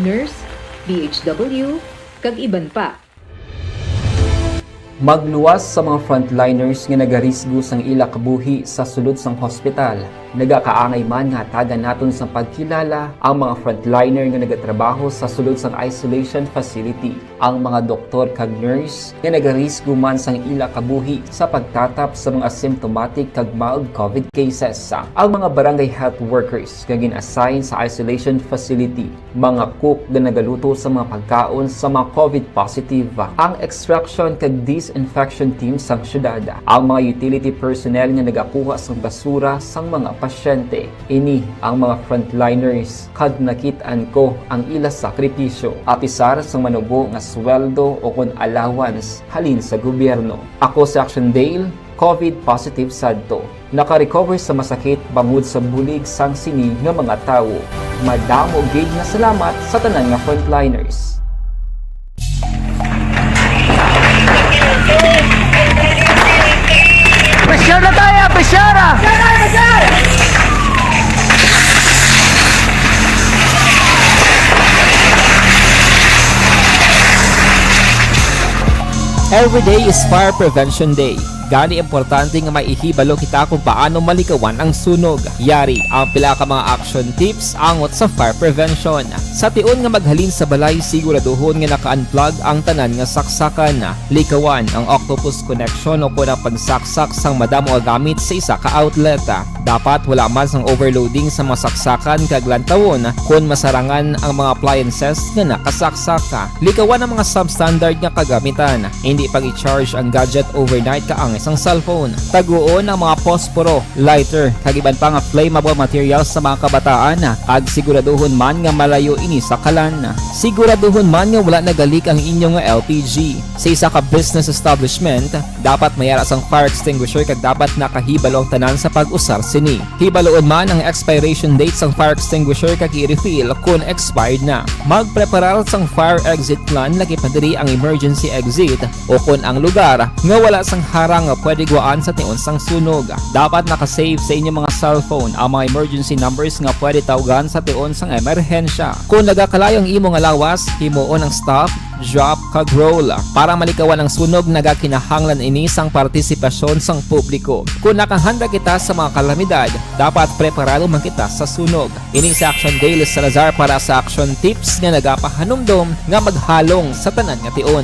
Nurse, D H W, kag iban pa. Magluwas sa mga frontliners nga nagarisgo sang ila kabuhi sa sulod sang hospital. Nagakaangay man nga hatagan naton sang pagkilala ang mga frontliner nga nagatrabaho sa sulod sang isolation facility, ang mga doktor kag nurse nga nagarisgo man sang ila kabuhi sa pagtatap sa mga symptomatic kag mild COVID cases, ang mga barangay health workers nga gin-assign sa isolation facility, mga cook nga nagaluto sa mga pagkaon sa mga COVID positive, ang extraction kag disinfection team sang syudad, ang mga utility personnel nga nagakuha sang basura sang mga pasyente. Ini ang mga frontliners, kag nakit-an ko ang ila sakripisyo, apisar sang manubo nga sweldo o kon allowance halin sa gobyerno. Ako si Action Dale, COVID positive sadto. Naka-recover sa masakit bangod sa bulig sang sini nga mga tawo. Madamo gid nga salamat sa tanan nga frontliners. Pressure na tayo! Pressure na! Every day is Fire Prevention Day. Gani, importante nga may ihibalo kita kung paano malikawan ang sunog. Yari ang pila ka mga action tips angot sa fire prevention. Sa tion nga maghalin sa balay, siguraduhon nga naka-unplug ang tanan nga saksakan. Likawan ang octopus connection o kon ang pagsaksak sang madamo nga gamit sa isa ka outlet. Dapat wala man sang overloading sa mga saksakan kag lantawon kon masarangan ang mga appliances nga nakasaksak. Likawan ang mga substandard nga kagamitan. Indi pag-i-charge ang gadget overnight kaangay sang cellphone. Taguon ang mga posporo, lighter, kag iban pa nga flammable materials sa mga kabataan, kag siguraduhon man nga malayo ini sa kalan. Siguraduhon man nga wala nagalik ang inyo nga L P G. Sa isa ka business establishment, dapat may ara sang fire extinguisher kag dapat nakahibalo ang tanan sa pag-usar sini. Hibaluon man ang expiration date sang fire extinguisher kag i-refill kon expired na. Magpreparar sang fire exit plan, lakip na diri ang emergency exit o kon ang lugar nga wala sang harang nga pwede guwaan sa tion sang sunog. Dapat naka-save sa inyo mga cellphone ang mga emergency numbers nga pwede tawgan sa tion sang emerhensya. Kon nagakalayo ang imo nga lawas, himuon ang stop, drop, kag roll. Para malikawan ang sunog, nagakinahanglan ini sang partisipasyon sang publiko. Kon nakahanda kita sa mga kalamidad, dapat preparado man kita sa sunog. Ini si Action Dale Salazar para sa Action Tips nga nagapahanumdom nga maghalong sa tanan nga tion.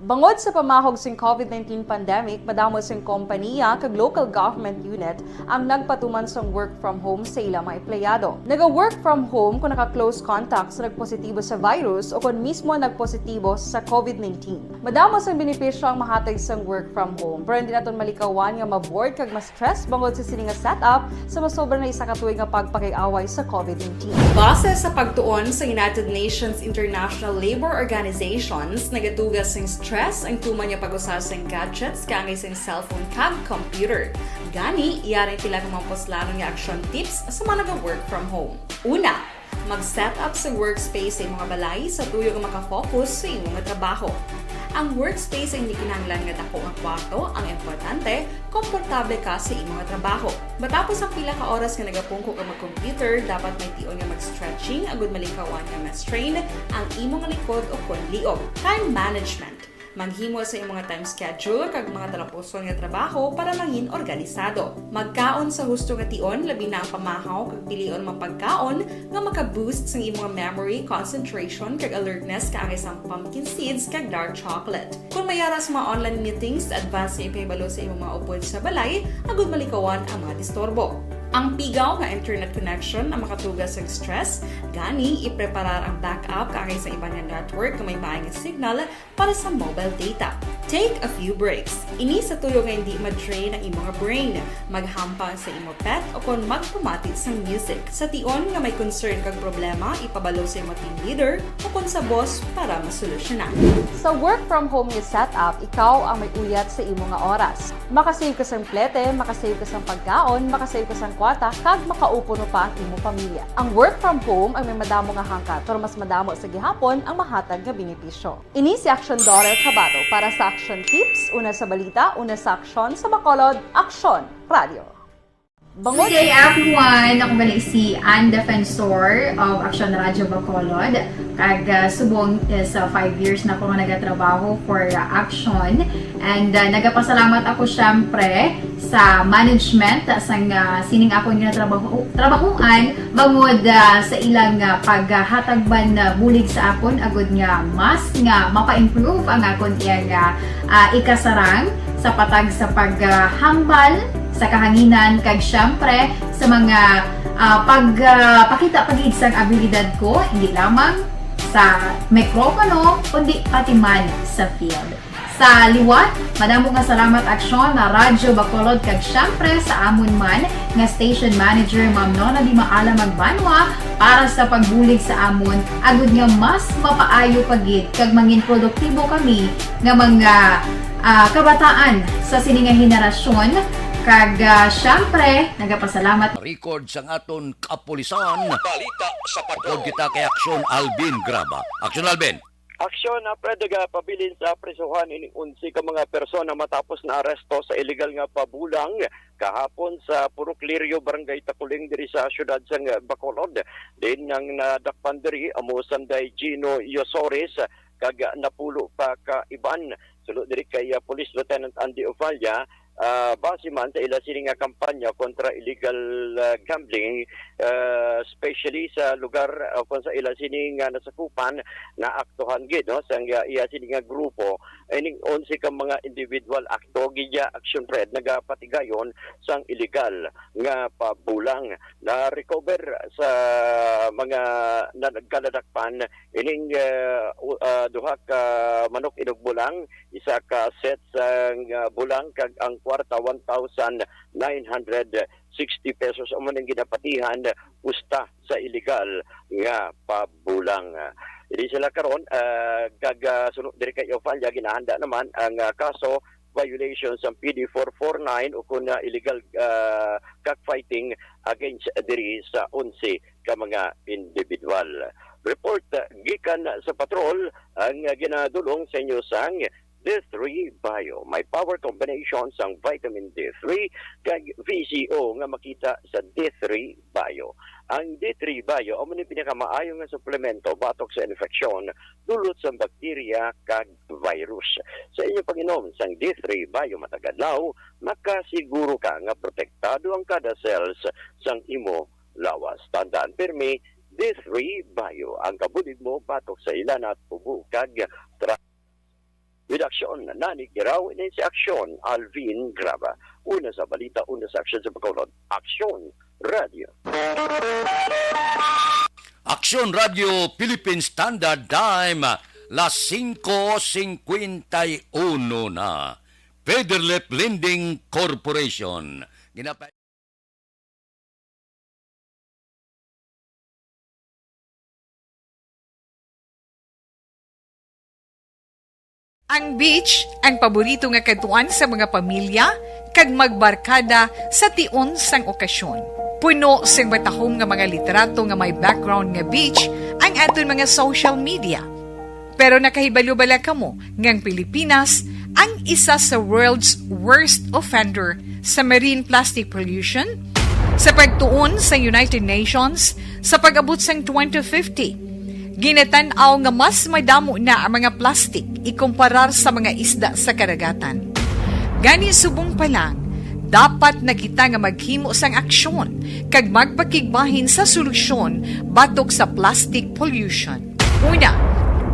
Bangod sa pamahog sing COVID nineteen pandemic, madamo sing kompaniya kag local government unit ang nagpatuman sang work from home sa ila mga empleyado. Naga-work from home kon naka-close contact sa nagpositibo sa virus o kon mismo nagpositibo sa COVID nineteen. Madamo sang benepisyo ang mahatag sang work from home, pero hindi naton malikawan nga ma-bored kag ma-stress bangod sa sini nga setup sa masobra na isa ka tuig nga pagpakig-away sa COVID nineteen. Base sa pagtuon sa United Nations International Labour Organizations, nagaduga sing stress ang tuman nga pag-usa sing gadgets kaangay sing cellphone kag computer. Gani, yari ang pila ka mga puslanon nga action tips sa mga naga-work from home. Una, mag-set up sa workspace sa imo nga balay sa tuyo nga maka-focus sa imo nga trabaho. Ang workspace ay hindi kinahanglan nga dako nga kwarto, ang importante, komportable ka sa imo nga trabaho. Matapos ang pila ka oras nga nagapungko ka mag-computer, dapat may tion nga mag-stretching agud malikawan nga ma-strain ang imo nga likod o kon liog. Time management. Maghimo sa imong time schedule kag mga talapuson nga trabaho para mangin organisado. Magkaon sa husto nga tion, labi na ang pamahaw kag pilion mga pagkaon nga maka-boost sang imong memory, concentration, kag alertness kaangay sang pumpkin seeds kag dark chocolate. Kung may ara sa mga online meetings, advance nga ipahibalo sa imong mga upod sa balay agud malikawan ang mga disturbo. Ang pigaw nga internet connection ang makatuga sa stress, gani ipreparar ang backup kaangay sa iban nga network nga may maayong signal para sa mobile data. Take a few breaks. Ini sa tuyo nga hindi ma-drain ang imong brain. Maghampang sa imo pet o kon magpamati sang music. Sa tion nga may concern kag problema, ipabalo sa imo team leader o kon sa boss para masolusyonan. Sa work from home nga setup, ikaw ang may uyat sa imo nga oras. Makasave ka sang plete, makasave ka sang pagkaon, makasave ka sang kwarta, kag makaupo pa ang imo pamilya. Ang work from home ang may madamo nga hangkat, pero mas madamo sa gihapon ang mahatag nga benepisyo. Ini si Action Daughter Kabato para sa Action Tips, una sa balita, una sa aksyon, sa Bacolod, Action Radio. Good day, everyone! Ako gali si Ann Defensor of Action Radio Bacolod. Kag, ah, subong is, ah, five years na ako nga nagatrabaho for, ah, Action. And, ah, nagapasalamat ako, syempre, sa management, ah, sang, ah, sining akon nga trabaho, trabahuan, bangod, ah, sa ilang, ah, paghatag man, ah, bulig sa akon, agud nga mas nga mapa-improve ang akon iya nga, ah, ikasarang sa patag sa paghambal sa kahanginan, kag syempre sa mga, ah, pag, ah, pakita pa gid sang abilidad ko, hindi lamang sa mikropono, kundi pati man sa field. Sa liwat, madamo nga salamat, Aksyon, na Radyo Bacolod, kag syempre sa amon man nga station manager, Ma'am Nona Di Maala Magbanwa, para sa pagbulig sa amon, agud nga mas mapaayo pa gid kag mangin produktibo kami nga mga, ah, kabataan sa sini nga henerasyon. Kag, ah, syempre, nagapasalamat. Record sang aton kapulisan. Balita sa Patrol. Upod kita kay Aksyon Alvin Graba. Aksyon Alvin. Aksyon, ah, Fred, nagapabilin sa prisuhan ining onse ka mga persona matapos na aresto sa iligal nga pabulang kahapon sa Purok Lirio, Barangay Taculing, diri sa siyudad sang Bacolod. Din ang nadakpan diri amo sanday Gino Yosores kag napulo pa ka iban. Suno diri kay, ah, Police Lieutenant Andy Ofalla, ah, base man sa ila sini nga kampanya kontra illegal, ah, gambling, ah, especially sa lugar, ah, kon sa ila sini nga nasakupan, naaktuhan gid, no, sang, ah, iya sini nga grupo, ining onse ka mga individual akto gid ya action, Fred, nagapatigayon sang illegal nga pabulang. Na-recover sa mga na-, nagkaladakpan ining, ah, u-, ah, duha ka manok inugbulang, isa ka set sang, ah, bulang, kag ang kwarta, one thousand nine hundred sixty pesos. Amo ning ginapatihan pusta sa illegal nga pabulang. Diri sila karon, ah, kag, ah, suno diri kay Ofalla, ginahanda naman ang, ah, kaso violation sa P D four four nine o kun, ah, illegal, ah, cockfighting against diri sa onse ka mga individual. Report, ah, gikan sa patrol ang, ah, ginadulong sa inyo sang D three Bio. May power combination sang vitamin D three kag V C O nga makita sa D three Bio. Ang D three Bio amo ni pinakamaayo nga suplemento batok sa infeksyon dulot sa bakterya kag virus. Sa inyo pag-inom sang D three Bio matag adlaw, makasiguro ka nga protektado ang kada cells sang imo lawas. Tandaan pirmi, D three Bio ang kabulig mo batok sa hilanat, ubo kag tra-, With Aksyon, Nani Giraw, ini si Aksyon, Alvin Graba. Una sa balita, una sa aksyon sa Bacolod. Aksyon Radio. Aksyon Radio Philippine Standard Time, las singko singkwenta y uno na. Federlip Lending Corporation. Ginapa- Ang beach, ang paborito nga kadtuan sa mga pamilya, kag magbarkada sa tion sang okasyon. Puno sing matahom nga mga litrato nga may background nga beach ang aton mga social media. Pero nakahibalo bala kamo nga ang Pilipinas ang isa sa world's worst offender sa marine plastic pollution? Sa pagtuon sa United Nations, sa pag-abot sang twenty fifty, Ginatan-aw nga mas madamo na ang mga plastik ikumparar sa mga isda sa kadagatan. Gani, subong pa lang, dapat na kita nga maghimo sang aksyon kag magpakigbahin sa solusyon batok sa plastic pollution. Una,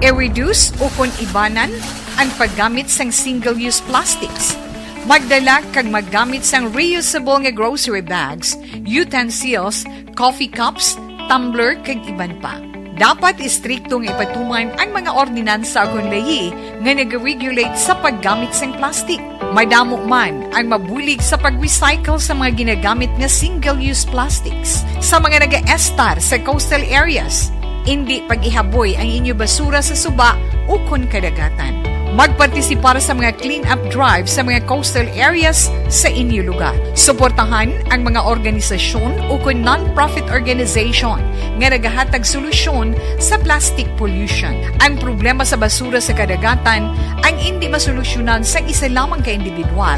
i-reduce ukon ibanan ang paggamit sang single-use plastics. Magdala kag maggamit sang reusable nga grocery bags, utensils, coffee cups, tumbler, kag iban pa. Dapat istrikto nga ipatuman ang mga ordinansa kon layi nga nag-regulate sa paggamit sang plastic. Madamo man ang mabulig sa pag-recycle sa mga ginagamit nga single-use plastics. Sa mga nagaestar sa coastal areas, indi pag-ihaboy ang inyo basura sa suba ukon kadagatan. Magpartisipar sa mga clean-up drive sa mga coastal areas sa inyo lugar. Suportahan ang mga organisasyon ukon non-profit organization nga nagahatag solusyon sa plastic pollution. Ang problema sa basura sa kadagatan ang indi masolusyonan sang isa lamang ka individual,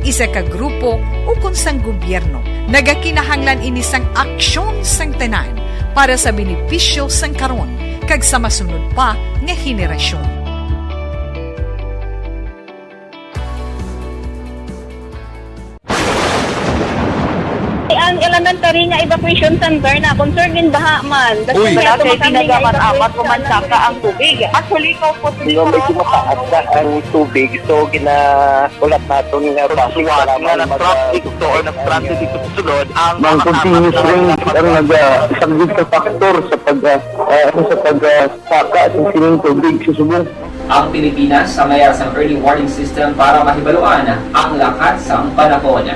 isa ka grupo, ukon sang gobyerno. Nagakinahanglan ini sang aksyon sang tanan para sa benepisyo sang karon kag sa masunod pa nga henerasyon. Ang elementary nga evacuation center na concerned in baha man. Uy. Wala kay pinagaman amat ko man saka ang tubig. Actually, ko po. Di ba, medyo mataas na ang tubig, so ginahulat naton nga basi nga nag-traffic to or nag-transit dito sa sulod ang mga continuous rain ang nag-, ah, isang big factor sa pag, ah, ah, ano, sa pag, ah, saka sa sining tubig sa Subo. Ang Pilipinas sa mayar sang early warning system para mahibaluan ang lakat sang panahon.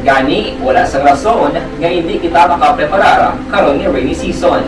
Gani, wala sang rason nga indi kita makapreparar karon nga rainy season.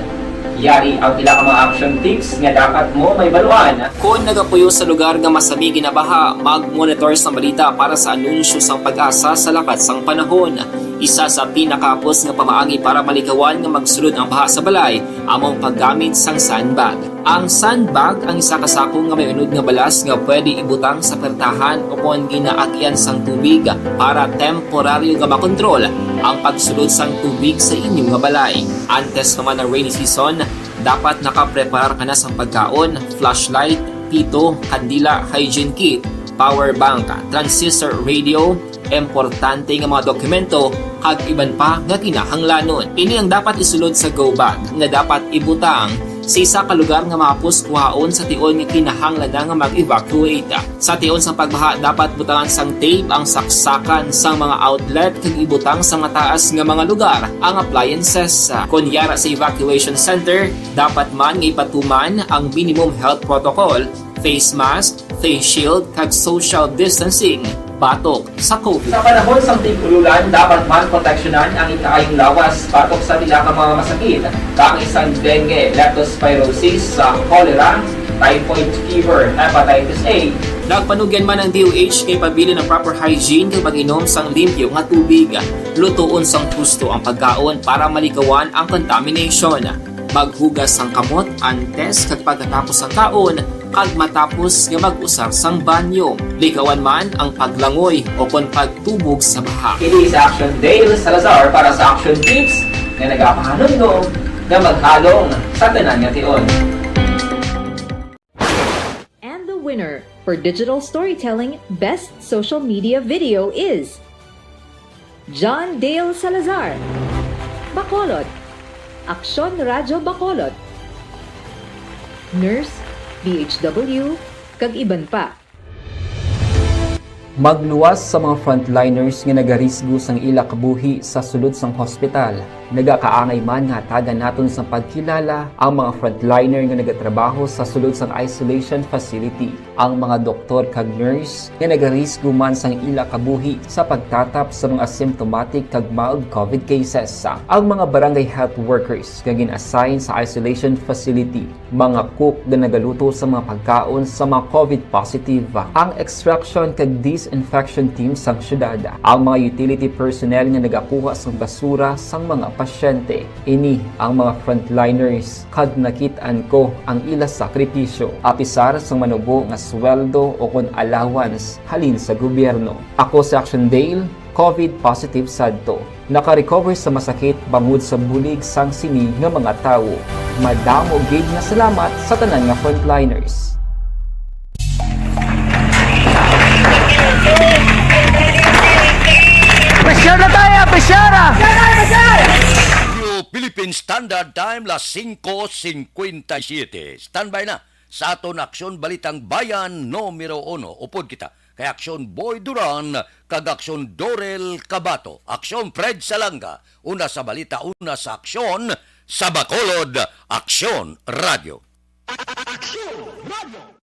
Yari ang pila ka mga action tips nga dapat mo mahibaluan. Kon nagapuyo sa lugar nga masami ginabaha, mag-monitor sang balita para sa anunsyo sang PAGASA sa lakat sang panahon. Isa sa pinakahapos nga pamaagi para malikawan nga magsulod ang baha sa balay amo ang paggamit sang sandbag. Ang sandbag ang isa ka sako nga may unod nga balas nga pwede ibutang sa pertahan o kon ginaagyan sang tubig para temporaryo nga makontrol ang pagsulod sang tubig sa inyo nga balay. Antes pa man ang rainy season, dapat nakapreparar ka na sang pagkaon, flashlight, pito, kandila, hygiene kit, power bank, transistor radio, importante nga mga dokumento, kag iban pa nga kinahanglanon. Ini ang dapat isulod sa go bag nga dapat ibutang sa isa ka lugar nga mahapos kuhaon sa tion nga kinahanglan na nga mag-evacuate. Sa tion sang pagbaha, dapat butangan sang tape ang saksakan sang mga outlet kag ibutang sa mataas nga mga lugar ang appliances. Kon yara sa evacuation center, dapat man nga ipatuman ang minimum health protocol, face mask, face shield, kag social distancing batok sa COVID. Sa panahon sang tig-ululan, dapat man proteksyonan ang ikaayong lawas batok sa pila ka mga masakit, kaangay sang dengue, leptospirosis, sa cholera, typhoid fever, hepatitis A. Nagpanugyan man ang D O H nga ipabilin ang proper hygiene kag mag-inom sang limpyo nga tubig. Lutoon sang husto ang pagkaon para malikawan ang contamination. Maghugas sang kamot antes kag pagkatapos sang kaon, kag matapos nga mag-usar sang banyo. Likawan man ang paglangoy o kon pagtubog sa baha. Ini si Action Dale Salazar para sa Action Tips nga nagapahanumdom nga maghalong sa tanan nga tion. And the winner for digital storytelling best social media video is John Dale Salazar, Bacolod, Aksyon Radyo Bacolod, Nurse, D H W, kag iban pa. Magluwas sa mga frontliners nga nagarisgo sang ila kabuhi sa sulod sang hospital. Nagakaangay man nga hatagan naton sang pagkilala ang mga frontliner nga nagatrabaho sa sulod sang isolation facility, ang mga doktor kag nurse nga nagarisgo man sang ila kabuhi sa pagtatap sa mga asymptomatic kag mild COVID cases, ang mga barangay health workers nga gin-assign sa isolation facility, mga cook nga nagaluto sa mga pagkaon sa mga COVID positive, ang extraction kag disinfection team sang syudad, ang mga utility personnel nga nagakuha sang basura sang mga pasyente. Ini ang mga frontliners, kag nakit-an ko ang ila sakripisyo, apisar sang manubo nga sweldo o kon allowance halin sa gobyerno. Ako si Action Dale, COVID positive sadto. Naka-recover sa masakit bangod sa bulig sang sini nga mga tawo. Madamo gid nga salamat sa tanan nga frontliners. Pressure na tayo! Pressure na! Radio Philippine Standard Time, las singko singkwenta y siyete. Standby na sa aton Aksyon Balitang Bayan numero uno. Upod kita kay Aksyon Boy Duran kag Aksyon Dorel Cabato. Aksyon Fred Salanga, una sa balita, una sa aksyon, sa Bacolod, Aksyon Radio. Aksyon Radio.